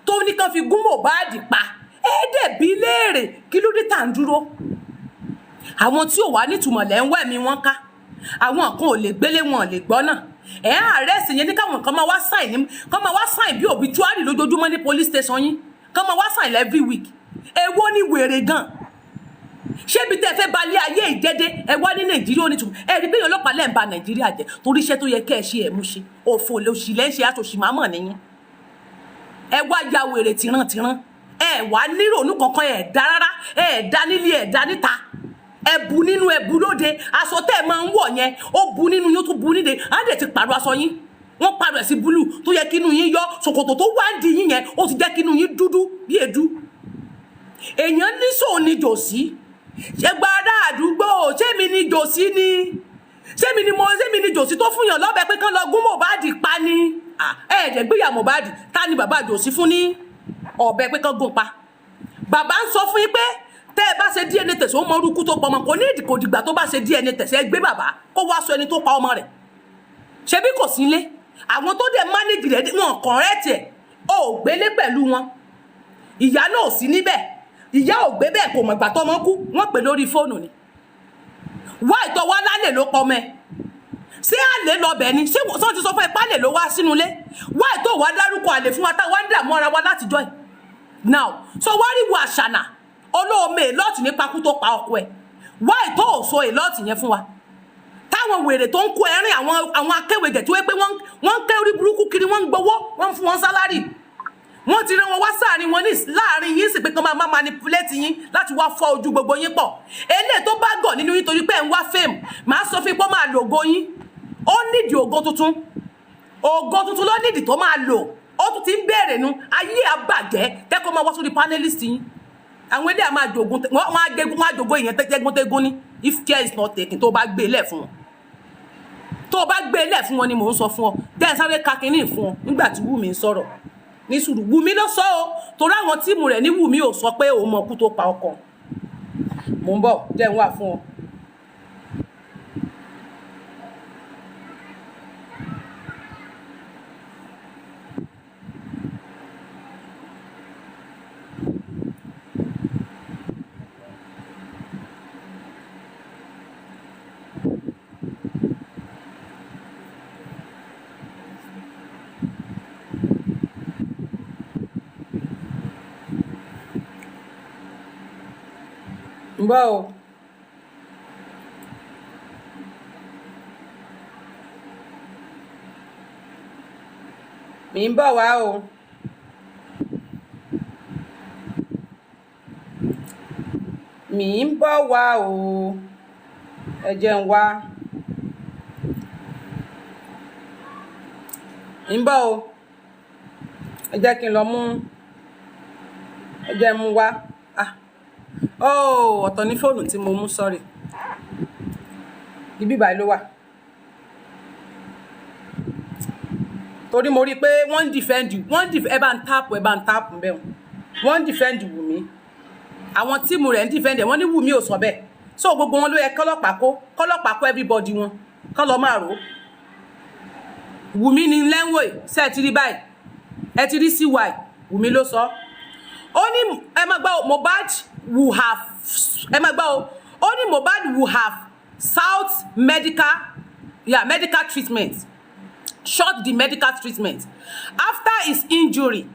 tó ní kán fi gún Mohbad pa, ẹ dẹ̀ bí léèrè kí ló dé tá à ń dúró. Àwọn tí ò wá nítumọ̀ lẹ́ ń wẹ̀ mí wọ́n ká. Àwọn kan ò lè gbélé, wọn ò lè gbọ́ náà. Ẹ̀ ń arrest yẹn ní káwọn kan máa wá sign ní, kán máa wá sign bí obituary lójoojúmọ́ ní police station yín, kán máa wá sign every week. Èwo ni wèrè gan? Ṣé ibi tẹ́ ẹ fẹ́ balẹ̀ ayé ìjẹ́dẹ́ ẹ wá ní Nàìjíríà onítùmọ̀? Ẹ rí i pé ọlọ́pàá lẹ́ ń ba Nàìjíríà jẹ́ torí iṣẹ́ tó yẹ kẹ́ ẹ ṣe ẹ̀ mú ṣe. Òfò lòṣì lẹ́ ń ṣe, àtòṣì mámọ̀ nìyẹn. Ẹ wá ya wèrè tìrantìran. Ẹ wá níròónú kankan, ẹ dá rárá, ẹ dá nílé, ẹ dá níta, ẹ bu nínú, ẹ bu lóde. Aṣọ tẹ́ ẹ máa ń wọ̀ yẹn, ó bu nínú yín, ó tún bu níde. Á dẹ̀ ti pààrọ̀ aṣọ yín, wọ́n pààrọ̀ ẹ̀ sí blue tó yẹ kí inú yín yọ. Ṣòkòtò tó wá ń di yín yẹn, ó ti jẹ́ kí inú yín dúdú bí èédú. Èèyàn ní sóun ní jòsí ṣé gba ará àdúgbò, ṣé mi ní jòsí ni, ṣé mi ni mo, ṣé mi ní jòsí tó fún yàn lọ́bẹ̀ pé kán lọ gún Mohbad pa ni? Ẹ ẹ̀jẹ̀ gbéyà Mohbad. Ta ni bàbá jòsí fún ní ọ̀bẹ pé kán gún pa? Bàbá ń sọ fún yín pé tẹ́ ẹ bá ṣe DNA test, ó mọ orúkú tó pa ọmọ. Kò ní ìdí, kò dìgbà tó bá ṣe DNA test. Ẹ gbé bàbá kó wá sọ ẹni tó pa ọmọ rẹ̀. Ṣebí kò sí ilé, àwọn tó dẹ̀ manage rẹ̀, wọn correct ẹ̀. Ó gbélé pẹ̀lú wọn, ìyá náà ò sí níbẹ̀, ìyá ò gbé bẹ́ẹ̀, kò mọ̀ ìgbà tọ́mọ kú. Wọ́n pè lórí fóònù ni. Wá ìtọ́ wá lálẹ́ ló pọ̀ mẹ́. Ṣé àlè lọ bẹ̀ ni? Ṣé wọ́n ti sọ fún ẹ pálẹ̀ ló wá sínú ilé? Wá ìtọ́ wá dárúkọ àlè fún wa, tá wá ń dààmú ara wa látijọ́ ẹ̀ now. So wá rí wo àṣànà olóome èlọ́ọ̀tì nípa kú tó pa ọkọ ẹ̀. Wá ìtọ́ òsọ èlọ́ọ̀tì yẹn fún wa, táwọn wèrè tó ń kó ẹrín, àwọn akéwèjẹ tí wọ́n pé wọ́n ń ké orí burúkú kiri, wọ́n ń gbowó, wọ́n ń fún wọn salary, wọ́n ti rán wọn wá sáàrin wọn ní láàrin yín sì pé kán máa manipulate yín láti wá fọ́ ojú gbogbo yín pọ̀. Eléyìí tó bá gọ̀ nínú yín torí pé ẹ̀ ń wá fame, màá sọ fún yín pé ó máa lo ògo yín. Ó nídìí ògo tuntun, ògo tuntun ló nídìí tó máa lò. Ó tún ti ń béèrè nu ayé àbàjẹ́ tẹ́kọ̀ máa wá sórí panelist yín. Àwọn eléyà máa jogun, wọ́n á gégún, wọ́n á jogó ìyẹn tẹ́gúntẹ́gún ní. If care is not taken, tó bá gbé lẹ̀ fún wọn, tó bá gbé lẹ̀ fún wọn ni mò ń sọ fún ọ. Dẹ́n sáré ka kínní fún ọ nígbà tí Wùmí ń sọ̀rọ̀. Ní sùúrù, Wùmí ló sọ o, torí àwọn team rẹ̀ ní Wùmí ò sọ pé òun mọ̀ kú tó pa ọkọ. Mò ń bọ̀, jẹ́ ń wà fún ọ. Ń bọ̀ o. Mi ń bọ̀ wá o. Mi ń bọ̀ wá o. Ẹ jẹ́ ń wá. Ń bọ̀ o. Ẹ jẹ́ kí n lọ mú, ẹ jẹ́ mú wá. Ah, oh, ọ̀tọ̀ ní fóònù tí mo mú, sorry. Ibi báyìí ló wà, torí mo rí i pé wọ́n ń defend, wọ́n ń defend. Ẹ bá ń tap, ẹ bá ń tap bẹ́ẹ̀. Wọ́n ń defend Wùmí, àwọn team rẹ̀ ń defend ẹ̀. Wọ́n ní Wùmí ò sọ bẹ́ẹ̀. So gbogbo wọn ló yẹ kọ́lọ́pàá kó, kọ́lọ́pàá kó everybody wọn kọ́ lọ́ máa rò ó. Wùmí ni lẹ́ńwò. Ṣe ẹ ti rí báyìí? Ẹ ti rí cy Wùmí ló sọ. Ó ní, ẹ máa gbọ́ o, Mohbad will have, ẹ máa gbọ́ o, ó ní Mohbad will have sought medical, yeah, medical treatment, short the medical treatment after his injury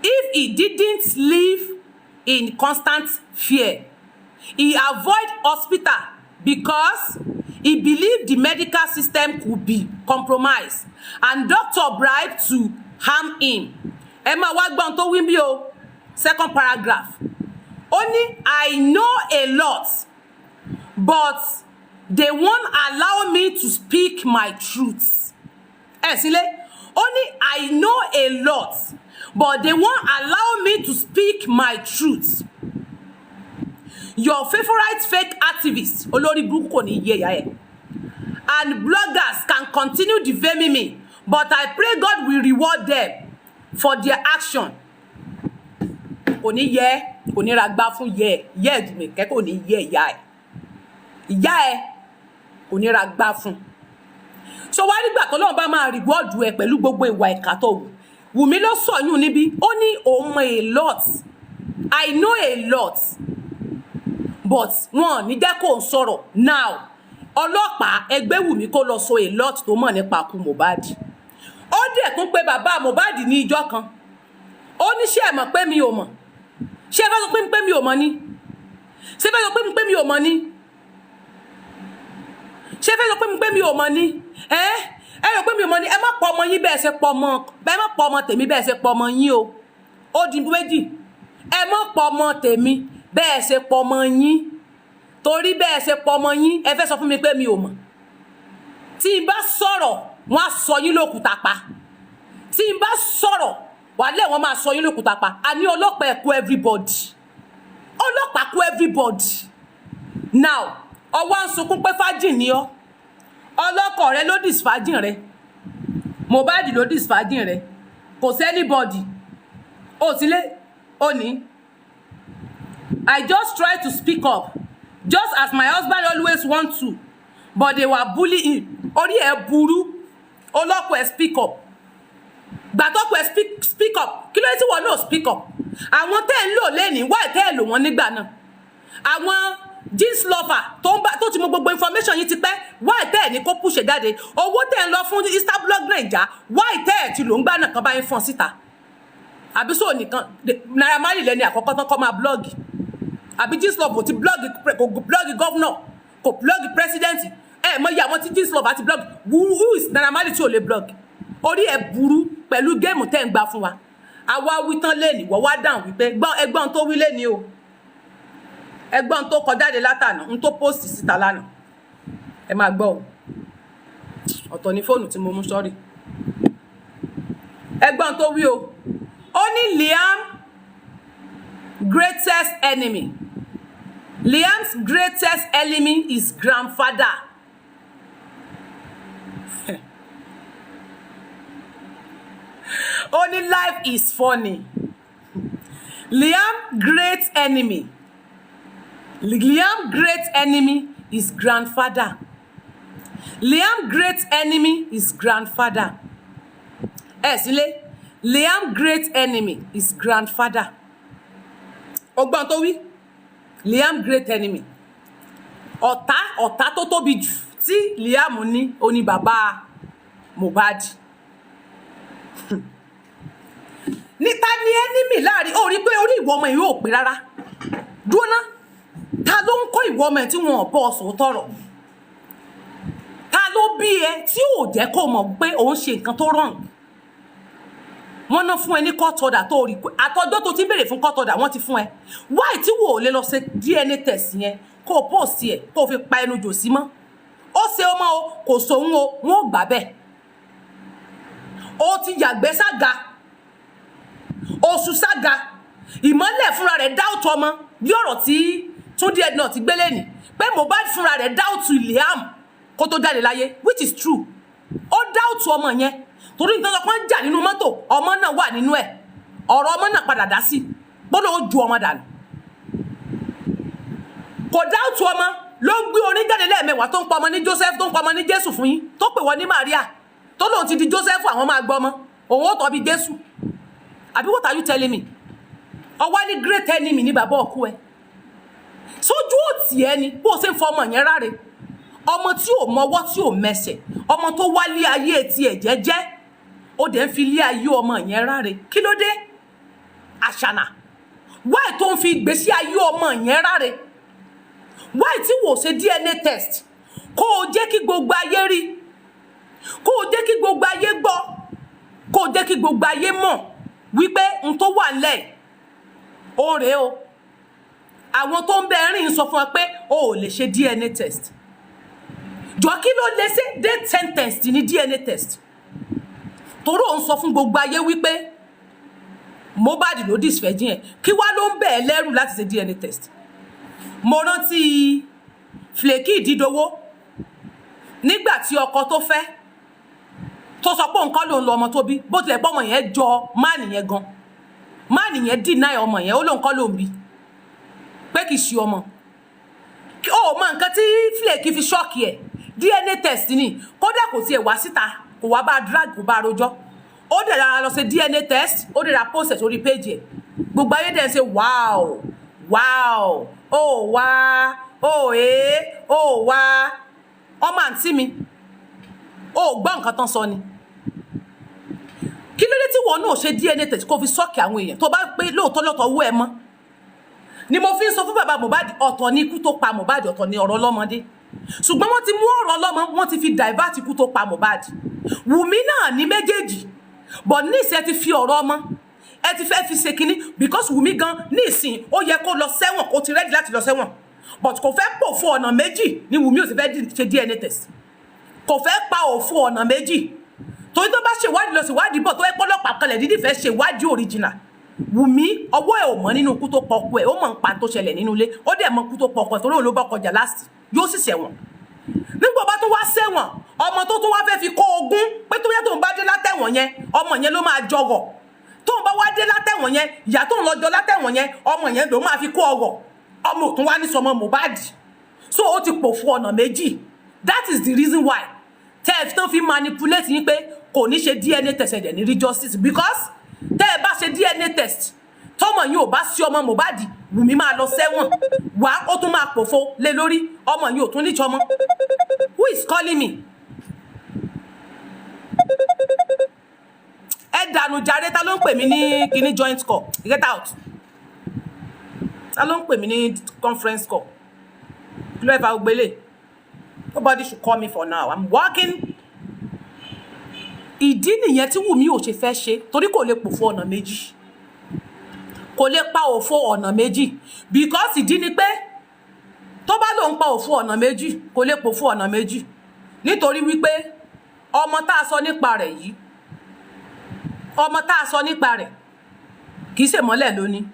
if he didn't live in constant fear. He avoid hospital because he believed the medical system could be compromised and doctor bribed to harm him. Ẹ máa wá gbọ́n tó wí bí o. Second paragraph, ó ní, "I know a lot, but they won't allow me to speak my truth." Ẹ sílé, ó ní, "I know a lot, but they won't allow me to speak my truth. Your favourite fake activist," olórí burúkú, kò ní yé ìyá ẹ, "and bloggers can continue defaming me, but I pray God will reward them for their action." Kò ní yẹ, kò ní ra gbá fún yẹ yẹ ẹ̀dùnmẹ̀kẹ́, kò ní yẹ ìyá ẹ̀, ìyá ẹ̀ kò ní ra gbá fún. So wá nígbà tó lọ́wọ́ bá máa reward ẹ pẹ̀lú gbogbo ìwà ìkà tó wù. Wùmí ló sọ̀yún níbí. Ó ní òun mọ a lot, "I know a lot, but wọn ò ní jẹ́ kó ń sọ̀rọ̀." Now, ọlọ́pàá, ẹgbẹ́ Wùmí kó lọ sọ a lot tó mọ̀ nípa ikú Mohbad. Ó dẹ̀ tún pé bàbá Mohbad ní ìjọ kan. Ó ní, ṣé ẹ mọ̀ pé mi ò mọ̀? Ṣé ẹ fẹ́ sọ pé mi ò mọ̀ ni? Ṣé ẹ fẹ́ sọ pé mi ò mọ̀ ni? Ṣé ẹ fẹ́ sọ pé mi ò mọ̀ ni? Ẹ rò pé mi ò mọ̀ ni? Ẹ má pọ̀ ọmọ yín bẹ́ẹ̀ ṣe pọ̀ ọmọ, ẹ má pọ̀ ọmọ tèmi bẹ́ẹ̀ ṣe pọ̀ ọmọ yín o. Ó di méjì. Ẹ má pọ̀ ọmọ tèmi bẹ́ẹ̀ ṣe pọ̀ ọmọ yín, torí bẹ́ẹ̀ ṣe pọ̀ ọmọ yín, ẹ fẹ́ sọ fún mi pé mi ò mọ̀. Tí n bá sọ̀rọ̀, wọ́n á sọ yín lókùúta pa. Tí n bá sọ̀rọ̀ wàlẹ́, wọ́n máa sọ yín lókùúta pa. Àní ọlọ́pàá, ẹ kó everybody. Kọ́lọ́pàá kó everybody. Now ọwọ́ ń sunkún pé virgin ni ọ́. Ọlọ́kọ̀ rẹ ló disvirgin rẹ, Mohbad ló disvirgin rẹ, kò sí anybody ó ti lé ó ní. I just try to speak up just as my husband always want to, but they were bullying him. Orí ẹ̀ burú. Ọlọ́kọ̀ ẹ̀ speak up, gbàtọ́kọ̀ ẹ̀ speak up. Kí ló dé tí wọ́n náà speak up? Àwọn tẹ́ ẹ̀ ń lò lẹ́nìí wáì tẹ́ ẹ̀ lò wọ́n nígbà náà, àwọn jeans lover tó ń bá tó ti mọ gbogbo information yìí ti pẹ́, wáì tẹ́ ẹ̀ ní kó push ẹ̀ jáde? Owó tẹ́ ẹ̀ ń lọ fún Instablog Naija, wáì tẹ́ ẹ̀ ti lò ń gbà náà kan bá yín fọ́n síta? Àbí sóò nìkan Naira Marley lẹ́ni àkọ́kọ́ tán kọ́ máa blog? Àbí jeans lover ti blog, kò blog governor, kò blog president? Ẹ mọ iye àwọn tí jeans lover ti blog. Who is Naira Marley tí ò lè blog? Orí ẹ burú pẹ̀lú game tẹ́ ń gbà fún wa. Àwa wí tán lẹ́nìí, wọ́n wá dáhùn wípé gbọ́n ẹgbọ́n tó wí lẹ́nìí o, ẹgbọ́n tó kọ jáde látànà, ń tó post síta lánàá. Ẹ máa gbọ́ o. Ọ̀tọ̀ ní fóònù tí mo mú, sọ́rí. Ẹgbọ́n tó wí o. Ó ní Liam greatest enemy, Liam's greatest enemy is grandfather. Ó ní life is funny. Liam great enemy, Liam great enemy is grandfather. Liam great enemy is grandfather. Ẹ sílé, Liam great enemy is grandfather. Ọgbọ́n tó wí, Liam great enemy, ọ̀tá, ọ̀tá tó tóbi jù tí Liam ní, ó ní bàbá Mohbad. Níta ní enemy láàrin. Ó rí pé orí ìwọ ọmọ yìí ò pé rárá. Dúró ná, ta ló ń kọ́ ìwọ ọmọ ẹ̀ tí wọn ò bọ́ ọ sòótọ́ ọ̀rọ̀? Ta ló bí ẹ tí ò jẹ́ kó mọ̀ pé òun ṣe nǹkan tó wrong? Wọ́n ná fún ẹ ní court order tó rí àtọjọ́ tó ti ń béèrè fún court order, wọ́n ti fún ẹ. Why tí wò ó lè lọ ṣe DNA test yẹn, kó o post ẹ, kó o fi pa ẹnu jò sí mọ́? Ó ṣe ọmọ o, kò sóhun o, wọn ò gbà bẹ́ẹ̀. Ó ti yàgbẹ́ sága, oṣù sága. Ìmọ́lẹ̀ fúnra rẹ̀ doubt ọmọ, bí ọ̀rọ̀ tí Túndé Ednut ti gbélé ní pé Mohbad fúnra rẹ̀ doubt Liam kó tó jáde láyé, which is true. Ó doubt ọmọ yẹn torí nítorí ọkàn jà nínú mọ́tò, ọmọ náà wà nínú ẹ̀. Ọ̀rọ̀ ọmọ náà padà dá sí gbọ́dọ̀, ó ju ọmọ dànù. Kò doubt ọmọ ló gbé orin jáde lẹ́ẹ̀mẹ́wàá tó ń pa ọmọ ní Joseph, tó ń pa ọmọ ní Jésù fún yín, tó pè wọ́n ní Maria, tó lóun ti di Joseph, àwọn máa gbọ́ ọmọ òun ó tọ́ bí Jésù. Àbí what are you telling me? Ọwá ní great enemy ní bàbá ọkú ẹ. Sójú òtí ẹ ni bó o ṣe ń fọ ọmọ yẹn ráre, ọmọ tí ò mọwọ́, tí ò mẹsẹ̀, ọmọ tó wálé ayé tiẹ̀ jẹ́jẹ́, ó dẹ̀ ń fi ilé ayé ọmọ yẹn ráre. Kí ló dé, Àṣànà? Why tó ń fi ìgbésí ayé ọmọ yẹn ráre? Why tí wò ṣe DNA test, kó o jẹ́ kí gbogbo ayé rí, kó o jẹ́ kí gbogbo ayé gbọ́, kó o jẹ́ kí gbogbo ayé mọ̀ wípé n tó wà nílẹ̀ ó rèé o? Àwọn tó ń bẹ rìn sọ fún ẹ pé o ò lè ṣe DNA test. Jọ, kí ló lè ṣe death sentence ní DNA test? Torí òun sọ fún gbogbo ayé wípé Mohbad ló disvirgin ẹ. Kí wá ló ń bẹ̀ ẹ́ lẹ́rù láti ṣe DNA test? Mo rántí Flakky Ìdídowó nígbà tí ọkọ tó fẹ́ tó sọ pé òun kọ́ lòun lọ ọmọ tó bí, bó tilẹ̀ pọ́ ọmọ yẹn jọ máàlì yẹn gan. Máàlì yẹn deny ọmọ yẹn, ó lóun kọ́ lòun bí, pé kì í ṣe ọmọ. Ó mọ nǹkan tí Flakky fi shock ẹ̀? DNA test ni. Kódà kò tiẹ̀ wá síta, kò wá bá drag, kò bá rojọ́. Ó dẹ̀ rárá lọ ṣe DNA test, ó dẹ̀ ra post ẹ̀ sórí page ẹ̀. Gbogbo ayé dẹ̀ ń ṣe wow wow, ó wá, ó ee, ó wá. Ọmọ àǹtí mi, ó gbọ́ nǹkan tán sọ ni. Kí ló dé tí wọn náà ṣe DNA test, kó fi shock àwọn èèyàn, tó bá pé lóòótọ́ lọ́tọ̀ owó ẹ mọ́? Ni mo fi ń sọ fún bàbá Mohbad, ọ̀tọ̀ ní ikú tó pa Mohbad, ọ̀tọ̀ ní ọ̀rọ̀ ọlọ́mọdé. Ṣùgbọ́n wọ́n ti mú ọ̀rọ̀ ọlọ́mọ, wọ́n ti fi divert ikú tó pa Mohbad. Wùmí náà ní méjèèjì, but níìsín, ẹ ti fi ọ̀rọ̀ ọmọ, ẹ ti fẹ́ fi ṣe kínní, because Wùmí gan níìsín, ó yẹ kó lọ sẹ́wọ̀n, kó ti ready láti lọ sẹ́wọ̀n, but kò fẹ́ pò fún ọ̀nà méjì ni Wùmí ò sì fẹ́ ṣe DNA test. Kò fẹ́ pa òfin ọ̀nà méjì, torí tó bá ṣèwádìí lọ ṣèwádìí bọ̀, tó ẹ pọ́lọ́pàá kanlẹ̀ dídì fẹ́ ṣèwádìí original. Wùmí, ọwọ́ ẹ̀ ò mọ́ nínú ikú tó pọkọ ẹ̀. Ó mọ̀ ń pa tó ṣẹlẹ̀ nínú ilé, ó dẹ̀ mọ ikú tó pọkọ ẹ̀, torí òun ló bá kọjá last. Yóò sì ṣẹ̀wọ̀n. Nígbà bá tún wá ṣẹ̀wọ̀n, ọmọ tó tún wá fẹ́ fi kó ogún pé tó yẹ tóun bá dé látẹ̀wọ̀n yẹn, ọmọ yẹn ló máa jọrọ̀. Tóun bá wá dé látẹ̀wọ̀n yẹn, ìyá tóun lọ jọ látẹ̀wọ̀n yẹn, ọmọ yẹn ló máa fi kó ọrọ̀. Ọmọ òtún wá ní sọmọ Mohbad. So ó ti pò fún ọ̀nà méjì. That is the reason why tẹ́ ẹ tán fi manipulate yín pé kò ní ṣe DNA test, ẹ̀ ní rí justice, because tẹ́ ẹ bá ṣe DNA test, tọmọ yìí ò bá sí ọmọ Mohbad, Wùmí máa lọ sẹ́wọ̀n wá, ó tún máa pòfo lé lórí. Ọmọ yìí ò tún ní sọmọ. Who is calling me? Ẹ dànù jàre. Ta ló ń pè mí ní kíní joint call? Get out. Ta ló ń pè mí ní conference call? Kí ló ẹ fa gbélé? Nobody should call me for now, I'm working. Ìdí nìyẹn tí Wùmí ò ṣe fẹ́ ṣe, torí kò lè pòfo ọ̀nà méjì, kò lè pa òfo ọ̀nà méjì, because ìdí ni pé tó bá lòun pa òfo ọ̀nà méjì, kò lè pòfo ọ̀nà méjì, nítorí wípé ọmọ tá a sọ nípa rẹ̀ yìí, ọmọ tá a sọ nípa rẹ̀ kì í ṣèmọ́lẹ̀ lónìí.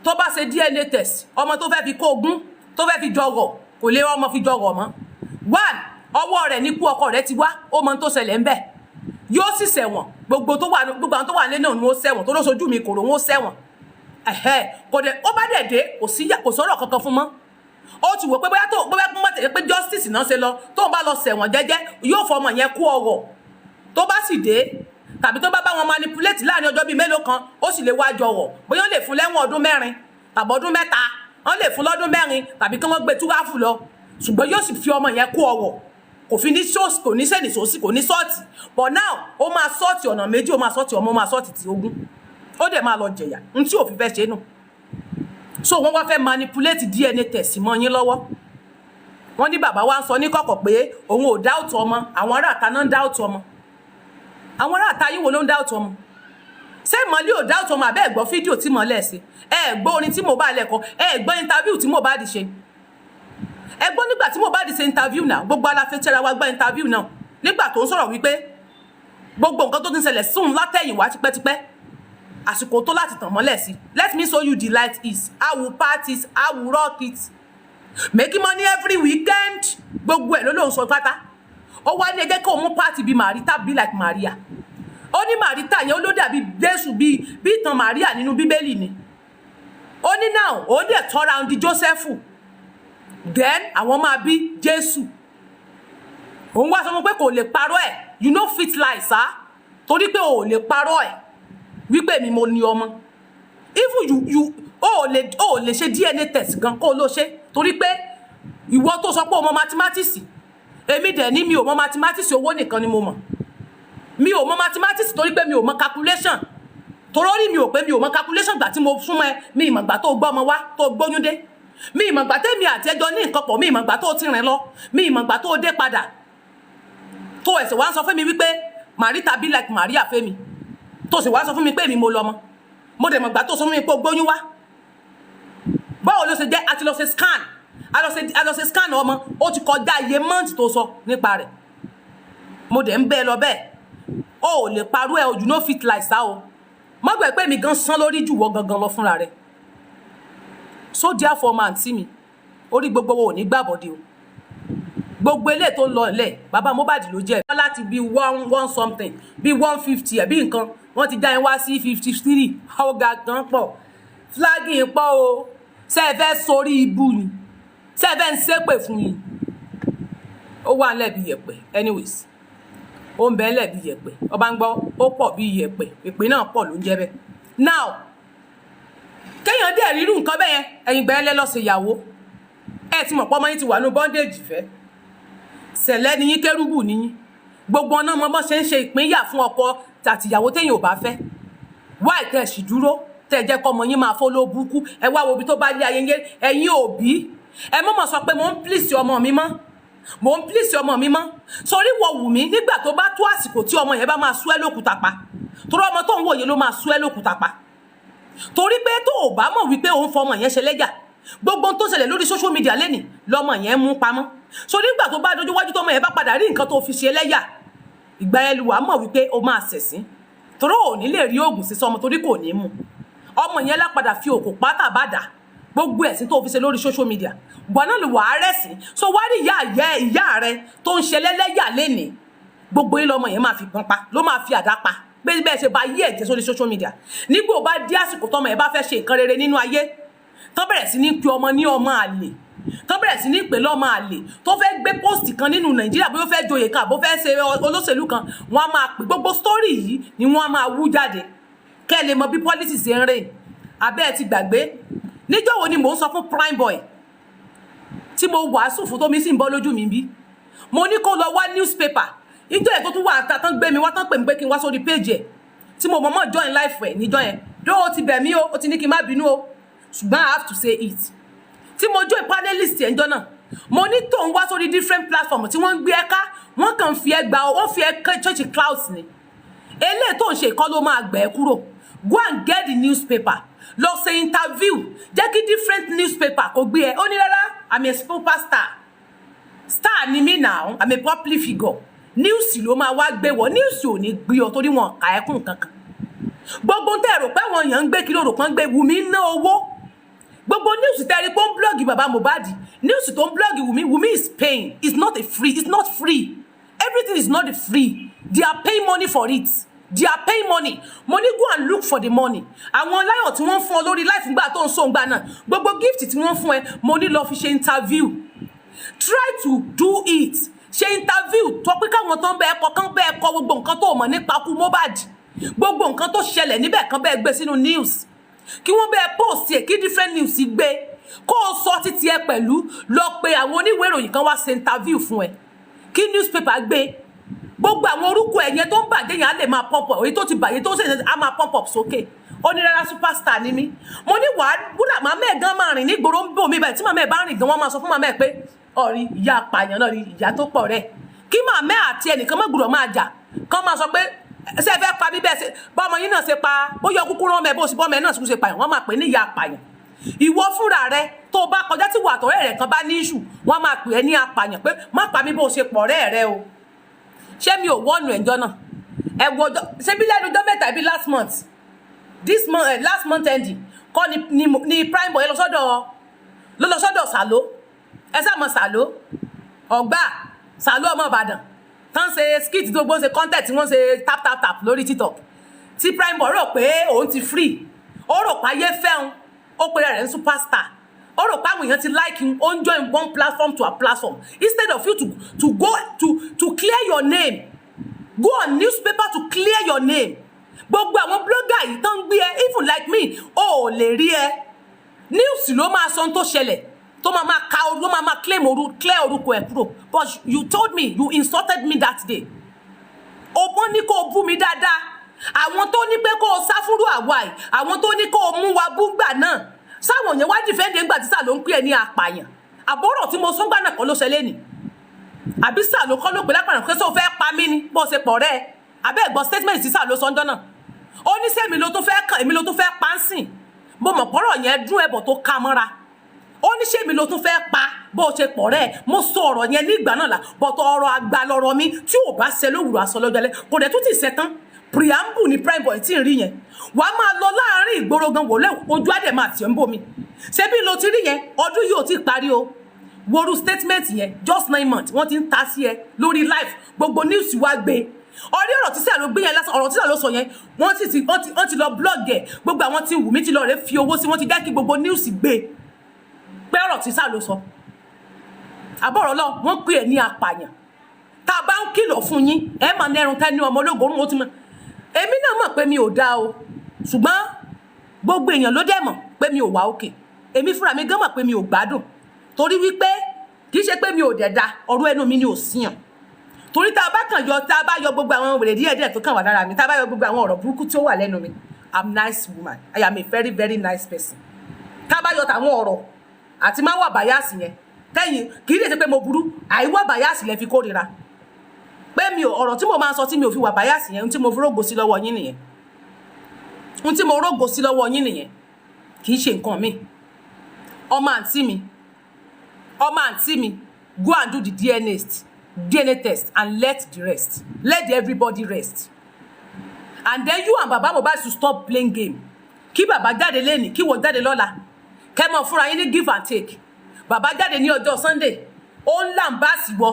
Tó bá ṣe DNA test, ọmọ tó fẹ́ fi kó ogún, tó fẹ́ fi jọrọ̀, kò lè ọmọ fi jọrọ̀ mọ́. One, ọwọ́ rẹ̀ ní kú ọkọ rẹ̀ ti wá, ó mọ ohun tó ṣẹlẹ̀ ń bẹ̀. Yóò sì ṣẹ̀wọ̀n. Gbogbo àwọn tó wà nílé náà ni wọ́n ṣẹ̀wọ̀n tó lóṣojú mi kòrò, wọ́n ṣẹ̀wọ̀n. Ẹ̀hẹ́, kò dẹ̀ ó bá dẹ̀ dé, kò sí, kò sọ̀rọ̀ kankan fún mọ́. Ó ti wò pé bóyá tó bóyá kó má tẹ̀lé pé justice náà ṣe lọ, tóun bá lọ ṣẹ̀wọ̀n jẹ́jẹ́, yóò fọmọ yẹn kú ọrọ̀. Tó bá sì dé, tàbí tó bá bá wọn manipulate láàrin ọjọ́ bíi mélòó kan, ó sì lè wá jọrọ̀. Bóyá ó lè fún lẹ́wọ̀n ọdún 4 tàbí ọdún 3, wọ́n lè fún lọ́dún 4, tàbí kí wọ́n gbé túráfù lọ, ṣùgbọ́n yóò sì fi ọmọ yẹn kú ọrọ̀. Kò fi ní sọ́ọ̀sì, kò ní sẹ́ni sọ́ọ̀sì, kò ní sọ́ọ̀tì. But now ó máa sọ́ọ̀tì ọ̀nà méjì, ó máa sọ́ọ̀tì ọmọ, ó máa sọ́ọ̀tì ti ogún, ó dẹ̀ máa lọ jẹ̀yà n tí òfin fẹ́ ṣe nù. So wọ́n wá fẹ́ manipulate DNA test mọ́ yín lọ́wọ́. Wọ́n ní bàbá wa ń sọ ní kọ̀kọ̀ pé òun ò doubt ọmọ. Àwọn ará àta náà ń doubt ọmọ. Àwọn ará àta yín wo ló ń doubt ọmọ? Ṣé Ìmọ̀lẹ́ ò doubt ọmọ? Àbẹ́ ẹ̀ gbọ́ fídíò tí Ìmọ̀lẹ́ ṣe? Ẹ gbọ́ orin tí Mohbad lẹ́kọ̀ọ́? Ẹ gbọ́ interview tí Mohbad ṣe? Ẹ gbọ́ nígbà tí Mohbad ṣe interview náà, gbogbo aláfẹ́ tẹ́ra wa gbọ́ interview náà, nígbà tó ń sọ̀rọ̀ wípé gbogbo nǹkan tó ti ń ṣẹlẹ̀ sóun látẹ̀yìnwá tipẹ́tipẹ́, àsìkò tó láti tàn mọ́lẹ̀ sí. Let me show you the light is, I will part it, I will rock it, making money every weekend. Gbogbo ẹ̀ ló lóun sọ pátá. Ó wá ní ẹjẹ́ kó mú party bíi Marita, be like Maria. Ó ní Marita yẹn, ó ló dàbí Jésù, bíi ìtàn Maria nínú Bíbélì ni. Ó ní now ó dẹ̀ tọ́ra di Joseph, then àwọn máa bí Jésù. Òun wá sọ fún pé kò lè parọ́ ẹ̀. You no fit lie, sir, torí pé o ò lè parọ́ ẹ̀ wípé èmi mo ní ọmọ. Even you o ò lè ṣe DNA test gan kó o ló ṣe, torí pé ìwọ tó sọ pé o mọ mathematics, èmi dẹ̀ ní mi ò mọ mathematics, owó nìkan ni mo mọ̀. Mi ò mọ mathematics torí pé mi ò mọ calculation, torí orí mi ò pé. Mi ò mọ calculation. Gbà tí mo súnmọ́ ẹ, mi ìmọ̀ gbà tó gbọ́ ọmọ wá, tó gbóyún dé. Mi ìmọ̀ gbà tẹ́mi àti ẹjọ́ ní nǹkan pọ̀. Mi ìmọ̀ gbà tó ti rìn lọ. Mi ìmọ̀ gbà tó dé padà, tó ẹ̀sẹ̀ wá ń sọ fún mi wípé Marita be like Maria fẹ́mi, tó sì wá sọ fún mi pé èmi mo lọ́mọ. Mo dẹ̀ mọ̀ gbà tó sọ fún mi pé o gbóyún wá. Báwo ló ṣe jẹ́? A ti lọ ṣe scan, a lọ ṣe scan ọmọ, ó ti kọjá iye month tó sọ nípa rẹ̀. Mo dẹ̀ ń bẹ́ẹ̀ lọ bẹ́ẹ̀. O ò lè parọ́ ẹ o. You no fit lie, sá o. Má gbàgbé pé mi gan sán lórí jù wọ́ gangan lọ fúnra rẹ̀. So therefore, máa tí mi orí gbogbo wo ò ní gbàbọ̀dé o. Gbogbo eléyìí tó ń lọ ilẹ̀, bàbá Mohbad ló jẹ́ láti bí one one something, bí 150 ẹ̀bí nǹkan, wọ́n ti já yẹn wá sí 53. Ọ̀gá kan pọ̀, flagging pọ̀ o. Ṣé ẹ fẹ́ sórí ibú ni? Ṣé ẹ fẹ́ ń ṣépè fún yín? Ó wà nílẹ̀ bí yẹ̀pẹ̀. Anyways, ó ń bẹ nílẹ̀ bí yẹ̀pẹ̀. Ọba ń gbọ́, ó pọ̀ bí yẹ̀pẹ̀, ìpín náà pọ̀ ló ń jẹ́ bẹ́ẹ̀. Now, kéèyàn dẹ̀ rírú nǹkan bẹ́ẹ̀ yẹn, ẹ̀yìn gbẹ́ lẹ́ lọ́sẹ̀ ìyàwó, ẹ ti mọ̀ pé ọmọ yín ti wà ní bondage. Fẹ́ sẹ̀lẹ̀ ni yín, kérúbù ni yín. Gbogbo ọ̀nà ọmọ bọ́n ṣe ń ṣe ìpínyà fún ọkọ tàtìyàwó téèyàn ò bá fẹ́. Wá ìtẹ̀ sì dúró tẹ̀ jẹ́ kọ́ ọmọ yín máa fọ́ ló burúkú. Ẹ wá wo ibi tó bá lé ayé yẹn. Ẹ̀yin òbí, ẹ mọ̀ mọ̀ sọ pé mò ń please ọmọ mi mọ́, mò ń please ọmọ mi mọ́. Sórí wọ wù mí, nígbà tó bá tó àsìkò tí ọmọ yẹn bá máa sú ẹ lókùúta pa, torí ọmọ tó ń wòye ló máa sú ẹ lókùúta pa, torí pé tó o bá mọ̀ wípé òun fọmọ yẹn ṣe lẹ́jà, gbogbo ohun tó ṣẹlẹ̀ lórí social media lẹ́nìí lọ́mọ yẹn mú pamọ́. So nígbà tó bá dojú wájú, tọmọ yẹn bá padà rí nǹkan tó fi ṣe lẹ́yà, ìgbà yẹn wàá mọ̀ wípé o máa ṣẹ̀sín, torí ò ní lè rí oògùn sí sọmọ, torí kò ní mú. Ọmọ yẹn lápadà fi òkò pátá bá dà gbogbo ẹ̀sìn tó fi ṣe lórí social media gbọ́n náà lè wà á rẹ̀sìn. So wá rí ìyá ìyá ìyá rẹ tó ń ṣe lẹ́lẹ́yà lénìí, gbogbo yín lọmọ yẹn máa fi pọn pa, ló máa fi àdá pa, pé bẹ́ẹ̀ ṣe bá yí ẹ̀jẹ̀ sórí social media. Nígbà ó bá dé àsìkò tọmọ yẹn bá fẹ́ ṣe nǹkan rere nínú ayé, tó bẹ̀rẹ̀ sí ní pe ọmọ ní ọmọ àlè, tó bẹ̀rẹ̀ sí ní pè lọ́mọ àlè, tó fẹ́ gbé post kan nínú Nàìjíríà, bóyá ó fẹ́ joyè kan àbó fẹ́ ṣe olóṣèlú kan, wọ́n á máa pè gbogbo story yìí ni wọ́n á máa wú jáde, kẹ́ ẹ lè mọ bí politics ṣe ń rìn. Abẹ́ ẹ ti gbàgbé níjọ́ wo ni mò ń sọ fún Prime Boy tí mo wàásù fún, tómi sì ń bọ́ lójú mi bí mo ní kó lọ wá newspaper? Ìjọ ẹ̀ tó tún wà tán gbé mi wá, tán pè mí pé kí n wá sórí page ẹ̀, tí mo mọ̀mọ́ join live ẹ̀ níjọ́ yẹn dó, ó ti bẹ̀ mí o, ó ti ní kí n má bínú o, ṣùgbọ́n I have to say it. Tí mo join panelist ẹ̀ ńjọ́ náà, mo ní tó ń wá sórí different platform tí wọ́n ń gbé ẹ ká, wọ́n kàn fi ẹ gbà, wọ́n fi ẹ church clouds ni. Eléyìí tó ń ṣe ìkọ́ ló máa gbẹ̀ ẹ́ kúrò. Go and get the newspaper, lọ ṣe interview, jẹ́ kí different newspaper kò gbé ẹ. Ó ní rárá, I'm a superstar, star ni mí now, I'm a public figure, news ló máa wá gbé wọ. News ò ní gbé ọ torí wọn kà ẹ́ kún kankan. Gbogbo ń tẹ́ rò pé àwọn èèyàn ń gbé kiri, rò pé ń gbé Wùmí ná owó. Gbogbo news tẹ́ rí pé ó ń blog bàbá Mohbad, news tó ń blog Wùmí, Wùmí is paying. It's not a free, it's not free. Everything is not free. They are paying money for it. They are paying money. Money, go and look for the money. Àwọn láyọ̀ tí wọ́n fún ọ lórí live gbà tó ń sọ ńgbà náà, gbogbo gift tí wọ́n fún ẹ, mo ní lọ fi ṣe interview. Try to do it. Ṣe interview tó pé káwọn tó ń bẹ ẹkọ kán bẹ ẹkọ gbogbo nǹkan tó mọ̀ nípa kú Mohbad, gbogbo nǹkan tó ṣẹlẹ̀ níbẹ̀, kan bẹ́ẹ̀ gbé sínú news, kí wọ́n bẹ́ẹ̀ post ẹ̀, kí different news gbé, kó o sọ títí ẹ pẹ̀lú. Lọ pé àwọn oníwèé ìròyìn kan wá ṣe interview fún ẹ, kí newspaper gbé. Gbogbo àwọn orúkọ ẹ̀yẹn tó ń bàjẹ́ yẹn á lè máa pump up, èyí tó ti bàjẹ́ tó ń ṣe á máa pump up sókè. Ó ní rárá, superstar ni mí. Mo ní wàá wúlà, màmá ẹ̀ gan máa rìn nígboro ń bò mí báyìí. Tí màmá ẹ̀ bá rìn gan, wọ́n máa sọ fún màmá ẹ̀ pé ọ̀rí ìyá apààyàn náà ni ìyá tó pọ̀ rẹ̀. Kí màmá ẹ̀ àti ẹnìkan má gbọ́dọ̀ máa jà, kán máa sọ pé ṣé ẹ fẹ́ pa mí bẹ́ẹ̀ ṣe bọ́mọ yín náà ṣe pa, bóyá kúkú rán ọmọ ẹ bó ṣe bọ́mọ ẹ náà ṣe pààyàn, wọ́n máa pè ní ìyá apààyàn. Ìwọ fúnra rẹ tó o bá kọjá, tí wà àtọ̀rẹ́ rẹ kan bá ní issue, wọ́n máa pè é ní apààyàn pé má pa mí bó ṣe pọ̀ rẹ́ rẹ o. Ṣé mi ò wọ́ọ̀nù ẹ̀jọ́ náà? Ẹ wo ọjọ́ ṣé bí lẹ́nu ọjọ́ mẹ́ta bí last month, this month, last month ending kọ́ ni Prime Boy lọ sọ́dọ̀, ló lọ sọ́dọ̀ Sàló. Ẹ sá mọ̀ Sàló, ọ̀gbà Sàló ọmọ Ìbàdàn tán, ṣe skit tó gbọ́n, ṣe content tí wọ́n ṣe tap tap tap lórí TikTok, tí Prime Boy rò pé òun ti free, ó rò pé ayé fẹ́hun, ó pe rẹ̀ ní superstar, ó rò pé àwọn èèyàn ti like him, ó ń join one platform to a platform. Instead of you to go to clear your name, go on newspaper to clear your name. Gbogbo àwọn blogger yìí tán ń gbé ẹ, even like me, ó ò lè rí ẹ. News ló máa sọ ohun tó ṣẹlẹ̀, tó máa máa ka, ló máa máa claim oru, clear orúkọ ẹ kúrò. But you told me, you insulted me that day. O wọ́n ní kó o bú mi dáadáa. Àwọn tó ní pé kó o sá fúrú àwa yìí, àwọn tó ní kó o mú wa bú gbà náà, sáwọn yẹn wá defend ńgbà tí Sàló ń pè é ní apààyàn. Àbọ̀rọ̀ tí mo sún gbà náà kọ́ ló ṣẹlẹ̀ ni? Àbí Sàló kọ́ ló pè lápàyàn pé sọ fẹ́ pa mí ni bó ṣe pọ̀ rẹ́? Àbẹ́ ẹ̀gbọ́n statement tí Sàló sọ ńjọ́ náà, ó ní sẹ́mi ló tún fẹ́ kàn, èmi ló tún fẹ́ pa ń sìn. Mo mọ̀ pọ́rọ̀ yẹn dún ẹ̀bọ̀ tó ká mọ́ra. Ó ní ṣé mi ló tún fẹ́ pa bó ṣe pọ̀ rẹ́? Mo sọ ọ̀rọ̀ yẹn ní ìgbà náà là, bọ̀tọ̀ ọ̀rọ̀ àgbà lọ̀rọ̀ mi tí ò bá ṣe lówùrọ̀ aṣọ lọ́jọ́ alẹ́, kò dẹ̀ tún ti ṣe tán. Preamble ni Prime Boy tí ń rí yẹn. Wàá máa lọ láàárín ìgboro gan wòlé, ojú àdẹ̀ máa tì ọ́ ń bò mí. Ṣé bí lo ti rí yẹn? Ọdún yìí ò tí ì parí o. Woru statement yẹn, just 9 months, wọ́n ti ń ta sí ẹ lórí live, gbogbo news wa gbé ọrí. Ọ̀rọ̀ tí Sàló gbé yẹn lásán, ọ̀rọ̀ tí Sàló sọ yẹn, wọ́n ti lọ blog ẹ̀. Gbogbo àwọn tí Wùmí ti lọ rẹ̀ fi owó sí, wọ́n ti jẹ́ kí gbogbo news gbé pé ọ̀rọ̀ tí Sàló sọ àbọ̀rọ̀ lọ, wọ́n pè é ní apààyàn. Tá a bá ń kìlọ̀ fún yín, ẹ máa nẹrun tẹ́ ní ọmọ ológo orun ó ti mọ̀. Èmi náà mọ̀ pé mi ò dáa o, ṣùgbọ́n gbogbo èèyàn ló dẹ̀ mọ̀ pé mi ò wá òkè. Èmi fúnra mi gan mọ̀ pé mi ò gbádùn, torí wípé kì í ṣe pé mi ò dẹ̀ da, ọ̀rọ̀ ẹnu mi ni ò síyàn. Torí tá a bá kàn yọ, tá a bá yọ gbogbo àwọn wèrè díẹ̀ díẹ̀ tó kàn wá lára mi, tá a bá yọ gbogbo àwọn ọ̀rọ̀ burúkú tí ó wà lẹ́nu mi, I'm nice woman. I am a very very nice person. Tá a bá yọ tàwọn ọ̀rọ̀ àti máa wà bias yẹn tẹ́yìn, kì í lè ṣe pé mo burú, àìwá bias lẹ fi kórira pé mi ò. Ọ̀rọ̀ tí mo máa ń sọ tí mi ò fi wà bias yẹn, ohun tí mo fi rógo sí lọ́wọ́ yín nìyẹn. Ohun tí mo rógo sí lọ́wọ́ yín nìyẹn, kì í ṣe nǹkan mi. Ọmọ àǹtí mi, ọmọ àǹtí mi, go and do the DNA test and let the rest, let everybody rest. And then you and Baba Mohbad should stop playing game. Kí bàbá jáde lẹ́nìí, kí wọ́n jáde lọ́la, kẹ́ mọ̀ fúnra yín ní give and take. Bàbá jáde ní ọjọ́ Sunday, ó ń làǹbáàsì wọ,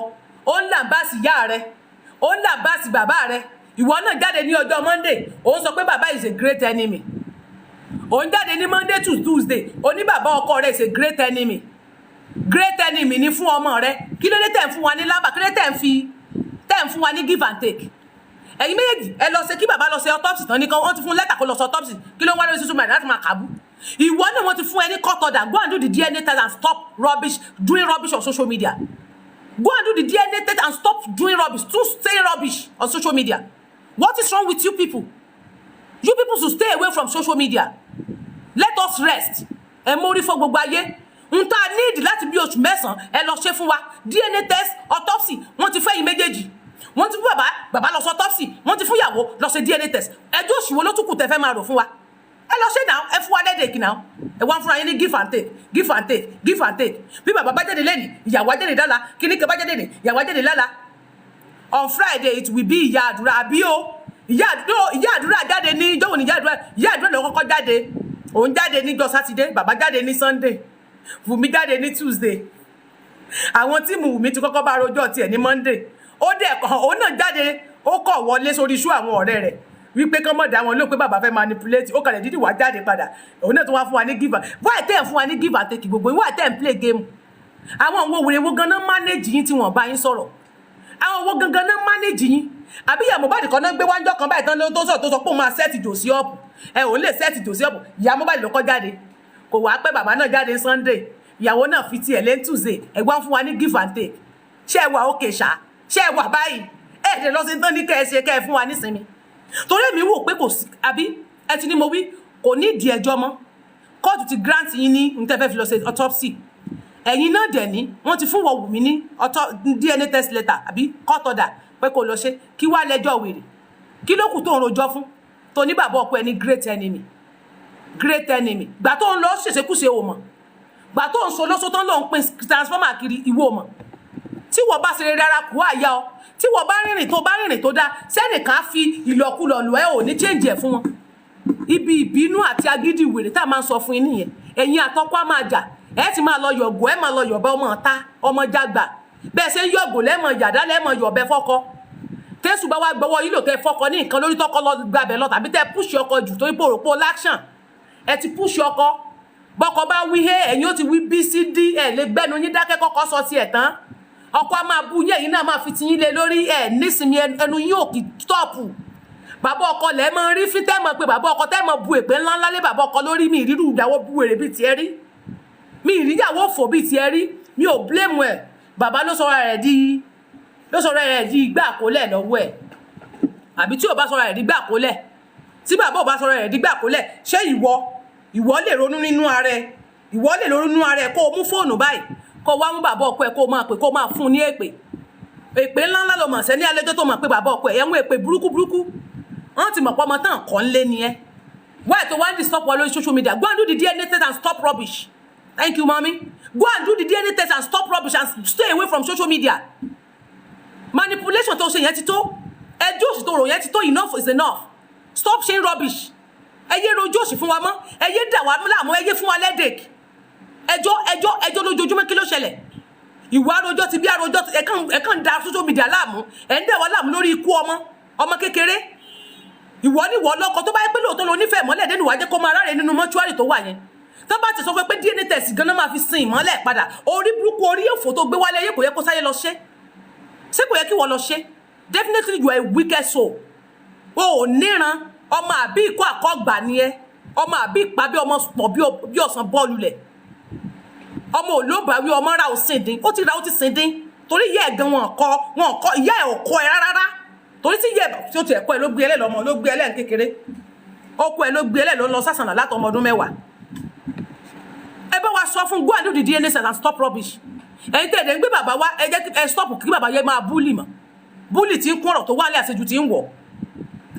ó ń làǹbáàsì ìyá rẹ, ó ń làǹbáàsì bàbá rẹ. Ìwọ náà jáde ní ọjọ́ Monday, ó ń sọ pé bàbá is a great enemy. Òun jáde ní Monday to Tuesday, ó ní bàbá ọkọ rẹ is a great enemy. Great enemy ni fún ọmọ rẹ. Kí ló dé tẹ̀ ń fún wa ní lábà? Kí ló dé tẹ̀ ń fún wa ní give and take? Ẹ̀yin méjèèjì, ẹ lọ ṣe, kí bàbá lọ ṣe autopsy tán ní kan wọ́n ti fún lẹ́tà kó lọ ṣe autopsy. Kí ló ń wá lórí social media láti máa kàbú? Ìwọ náà, wọ́n ti fún ẹ ní court order. Go and do the DNA test and stop rubbish, doing rubbish on social media. Go and do the DNA test and stop doing rubbish, to say rubbish on social media. What is wrong with you people? You people should stay away from social media. Let us rest. Ẹ mórí fún gbogbo ayé n tá a need láti bí oṣù 9. Ẹ lọ ṣe fún wa, DNA test, autopsy. Wọ́n ti fẹ́ yín méjèèjì, wọ́n ti fún bàbá, bàbá lọ sọ autopsy, wọ́n ti fún ìyàwó lọ ṣe DNA test. Ẹjọ́ òṣìwò ló tún kù tẹ́ fẹ́ máa rò fún wa? Ẹ lọ ṣe náà, ẹ fún wa lẹ́dẹ̀ẹ́kì náà. Ẹ wá ń fúnra yín ní give and take, give and take, give and take. Bí bàbá bá jáde lẹ́nìí, ìyàwó á jáde lọ́la. Kíní kan bá jáde lẹ́nìí, ìyàwó á jáde lọ́la. On Friday it will be ìyá àdúrà, àbí o? Ìyá àdúrà, ìyá àdúrà jáde ní ìjọ́wò ní ìyá àdúrà. Ìyá àdúrà ló kọ́kọ́ jáde. Òun jáde níjọ́ Sátidé, bàbá jáde ní Sunday, Wùmí jáde ní Tuesday. Àwọn team Wùmí ti kọ́kọ́ bá rojọ́ tiẹ̀ ní Monday. Ó dẹ̀ kọ́ òun náà jáde, ó kọ̀ wọlé sórí iṣu àwọn ọ̀rẹ́ rẹ̀ wípé kán mọ̀ dá wọn lóò pé bàbá fẹ́ manipulate. Ó kàlẹ̀ dídì wá jáde padà. Òun náà tún wá fún wa ní give and why tẹ́ ẹ̀ fún wa ní give and take gbogbo, why tẹ́ ẹ̀ ń play game? Àwọn òwò wèrè wo ganan manage yín tí wọ́n bá yín sọ̀rọ̀? Àwọn owó gangan náà manage yín? Àbí ìyá Mohbad kan náà gbé wájọ́ kan báyìí tán tó sọ̀rọ̀, tó sọ pé òun máa set Josie up, ẹ òun lè set Josie up. Ìyá Mohbad ló kọ́ jáde, kò wá pẹ́, bàbá náà jáde Sunday, ìyàwó náà fi tiẹ̀ lé Tuesday. Ẹ̀gbọ́n fún wa ní give and take. Ṣé ẹ wà òkè ṣá? Ṣé ẹ wà báyìí? Ẹ ẹ̀ lọ sí tán ní kẹ́ ẹ ṣe, kẹ́ ẹ fún wa nísinmi, torí èmi wò pé kò sí. Àbí ẹ ti ní mo wí, kò ní ìdí ẹjọ́ mọ́. Kóòtù ti grant yín ní n tẹ́ fẹ́ fi lọ ṣe autopsy. Ẹ̀yin náà dẹ̀ ní wọ́n ti fún wọ Wùmí ní DNA test letter àbí court order pé kó lọ ṣe. Kí wàá lẹ́jọ́ wèrè? Kí ló kù tó ń rojọ́ fún, tó ní bàbá ọkọ ẹ ní great enemy, great enemy? Gbà tó ń lọ ṣèṣekúṣe, ò mọ̀. Gbà tó ń so lóṣó tán ló ń pín transformer kiri, ìwọ mọ̀. Tí wọ́n bá ṣe rárá kú àyà ọ, tí wọ́n bá rìnrìn tó bá rìnrìn tó dáa, sẹ́nìkan á fi ìlọkulọ̀ lọ, ẹ ò ní change ẹ̀ fún wọn. Ibi ìbínú àti agídí wèrè tá a máa ń sọ fún yín nìyẹn. Ẹ̀yin àtọkọ á máa jà, ẹ ti máa lọ yọ̀gò, ẹ máa lọ yọ̀bẹ ọmọ ọ̀tá ọmọ jágbà. Bẹ́ẹ̀ ṣe ń yọ̀gò, lẹ́mọ̀ yàdá, lẹ́mọ̀ yọ̀bẹ fọ́kọ. Tẹ́sù bá wá gbọ́wọ́ yìí lò, tẹ́ fọ́kọ ní nǹkan lórí, tọkọ lọ gbàbẹ̀ lọ, tàbí tẹ́ push ọkọ jù torí pé òròpó láction, ẹ ti push ọkọ. Bọ́kọ bá wí hé, ẹ̀yin ó ti wí bí sí dí. Ẹ̀ lè gbẹ́nu yín dákẹ́ kọ́kọ́ sọ tiẹ̀ tán. Ọkọ á máa bú yín, ẹ̀yin náà máa fi tiyín lé lórí. Ẹ̀ nísìnyí, ẹnu yín ò kì stop. Bàbá ọkọ lẹ́ mọ rí fí, tẹ́ mọ̀ pé bàbá ọkọ, tẹ́ mọ̀ bu èpè ńláńlá lé bàbá ọkọ lórí. Mi ìrírú ìyàwó bu èrè bíi tiẹ̀ rí, mi ìríyàwó fò bíi tiẹ̀ rí. Mi ò blame ẹ̀. Bàbá ló sọ̀rọ̀ rẹ̀ di igbá àkólẹ̀ lọ́wọ́ ẹ̀. Àbí tí ò bá sọ̀rọ̀ rẹ̀ di igbá àkólẹ̀, tí bàbá ò bá sọ̀rọ̀ rẹ̀ di igbá àkólẹ̀, ṣé ìwọ lè ronú nínú ara ẹ? Ìwọ lè ronú nínú ara ẹ kó o mú fóònù báyìí, kó o wá mú bàbá ọkọ ẹ, kó o máa pè, kó o máa fún un ní èpè? Èpè ńláńlá ló mọ̀ sẹ́ ní alẹ́jọ́ tó mọ̀ pé bàbá ọkọ ẹ̀ ẹ̀wọ̀n èpè burúkú burúkú. Wọ́n ti mọ̀ pé ọmọ tán kọ́ ń lé ni ẹ́. Why tó wá ń disturb wa lórí social media? Go and do the DNA test and stop rubbish. Thank you, mommy. Go and do the DNA test and stop rubbish and stay away from social media. Manipulation tó ṣe yẹn ti tó. Ẹjọ́ òsì tó rò yẹn ti tó. Enough is enough. Stop saying rubbish. Ẹ yé rojú òsì fún wa mọ́, ẹ yé dà wá láàmú, ẹ yé fún wa lẹ́dẹ̀kì. Ẹjọ́, ẹjọ́, ẹjọ́ lójoojúmọ́, kí ló ṣẹlẹ̀? Ìwà àròjọ ti bí àròjọ. Ẹ kàn da social media láàmú, ẹ ń dà wá láàmú lórí ikú ọmọ, ọmọ kékeré. Ìwọ ní ìwọ lọ́kọ, tó bá yẹ pé lóòótọ́ ló nífẹ̀ẹ́ mọ́lẹ̀ nínú wàá jẹ́ kó máa ráre nínú mọ́ṣúárì tó wà yẹn. Tó bá ti sọ fún pé DNA test gan-an máa fi sin ìmọ́lẹ̀ padà, orí burúkú, orí òfò tó gbé wálé ayé, kò yẹ kó sáyé lọ ṣe. Ṣé kò yẹ kí wọ́n lọ ṣe? Definitely you are a wicked soul. O ò níran ọmọ àbí ikú àkọ́gbà ni ẹ. Ọmọ àbí ìpa bí ọmọ pọ̀ bí ọ̀sán bọ́ọ̀lù lẹ̀. Ọmọ olóbàwí, ọmọ ra ò sìn dín, ó ti ra, ó ti sìn dín, torí ìyá ẹ̀ gan wọn kọ ìyá ẹ̀ ò kọ́ ẹ rárá. Torí tí ìyá ẹ̀ tí ó ti ẹ̀kọ́ ẹ ló gbé ẹlẹ́ lọ́mọ, ló gbé ẹlẹ́ kékeré, ọkọ ẹ ló gbé ẹlẹ́, ló ń lọ sásànà látọmọ ọdún 10. Ẹ bá wa sọ fún, go and do the DNA test and stop rubbish. Ẹ̀yin tẹ̀lé ń gbé bàbá wa, ẹ jẹ́ ẹ stop kí bàbá yẹn máa bully mọ́. Bully tí ń kún ọ̀rọ̀ tó wálé, àṣejù tí ń wọ̀,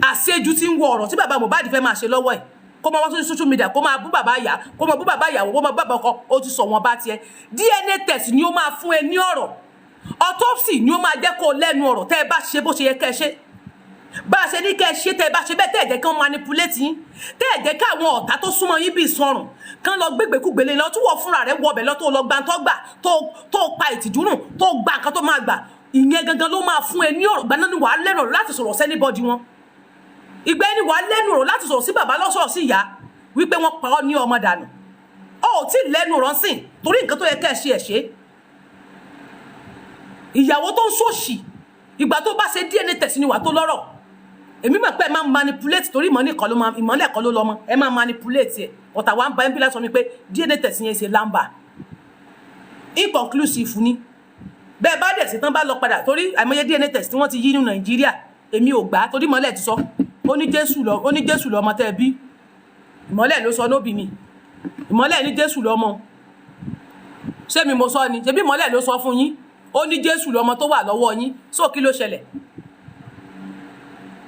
àṣejù tí ń wọ ọ̀rọ̀ tí bàbá Mohbad fẹ́ máa ṣe lọ́wọ́ ẹ̀, kó máa wá sórí social media, kó máa bú bàbá ìyá, kó máa bú bàbá ìyàwó, kó máa bú bàbá ọkọ. Ó ti sọ wọn bá tiẹ̀. DNA test ni ó máa fún ẹ ní ọ̀rọ̀, autopsy ni ó máa jẹ́ kó lẹ́nu ọ̀rọ̀. Tẹ́ ẹ bá ṣe bó ṣe yẹ kẹ́ ẹ ṣe. Bá a ṣe ní kẹ́ ẹ ṣe, tẹ́ ẹ bá ṣe bẹ́ẹ̀, tẹ́ ẹ jẹ́ kí wọ́n manipulate yín, tẹ́ ẹ jẹ́ kí àwọn ọ̀tá tó súnmọ́ yín bíi sọrùn kán lọ gbégbékúgbélé lọ tí wọ́n fúnra rẹ̀ wọbẹ̀ lọ, tó lọ gba tó gbà, tó pa ìtìjú nù, tó gba nǹkan tó máa gbà, ìyẹn gangan ló máa fún ẹ ní ọ̀rọ̀ gbaná ni wàá lẹ́nu ọ̀rọ̀ láti sọ̀rọ̀ sí anybody wọn. Ìgbà ẹni wàá lẹ́nu ọ̀rọ̀ láti sọ̀rọ̀ sí bàbá, lọ́sọ̀rọ̀ sí ìyá wípé wọ́n pa ọ́ ní ọmọ dànù. Ọ ò tí ì lẹ́nu ọ̀rọ̀ sìn, torí nǹkan tó yẹ kẹ́ ẹ ṣe, ẹ̀ ṣe. Ìyàwó tó ń ṣòṣì, ìgbà tó bá ṣe DNA test ni wà tó lọ́rọ̀. Èmi mọ̀ pé ẹ máa manipulate, torí ìmọ̀ nìkan ló máa, ìmọ̀lẹ̀ kan ló lọ́mọ, ẹ máa manipulate ẹ̀. Ọ̀tà wa ń ba ẹ́ bí lásán ni pé DNA test yẹn ṣe lámbà, inconclusive ni. Bẹ́ẹ̀ bá dẹ̀ sí tán bá lọ padà, torí àìmọye DNA test tí wọ́n ti yí ní Nàìjíríà, èmi ò gbà á, torí ìmọ̀lẹ̀ ti sọ, ó ní Jésù lọ, ó ní Jésù lọ́mọ tẹ́ ẹ bí. Ìmọ̀lẹ̀ ló sọ, nóbì mi. Ìmọ̀lẹ̀ ní Jésù lọ́mọ. Ṣé mi mo sọ ni? Ṣebí ìmọ̀lẹ̀ ló sọ fún yín, ó ní Jésù lọ́mọ tó wà lọ́wọ́ yín. So kí ló ṣẹlẹ̀?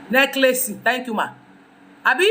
Necklace, thank you ma. Àbí.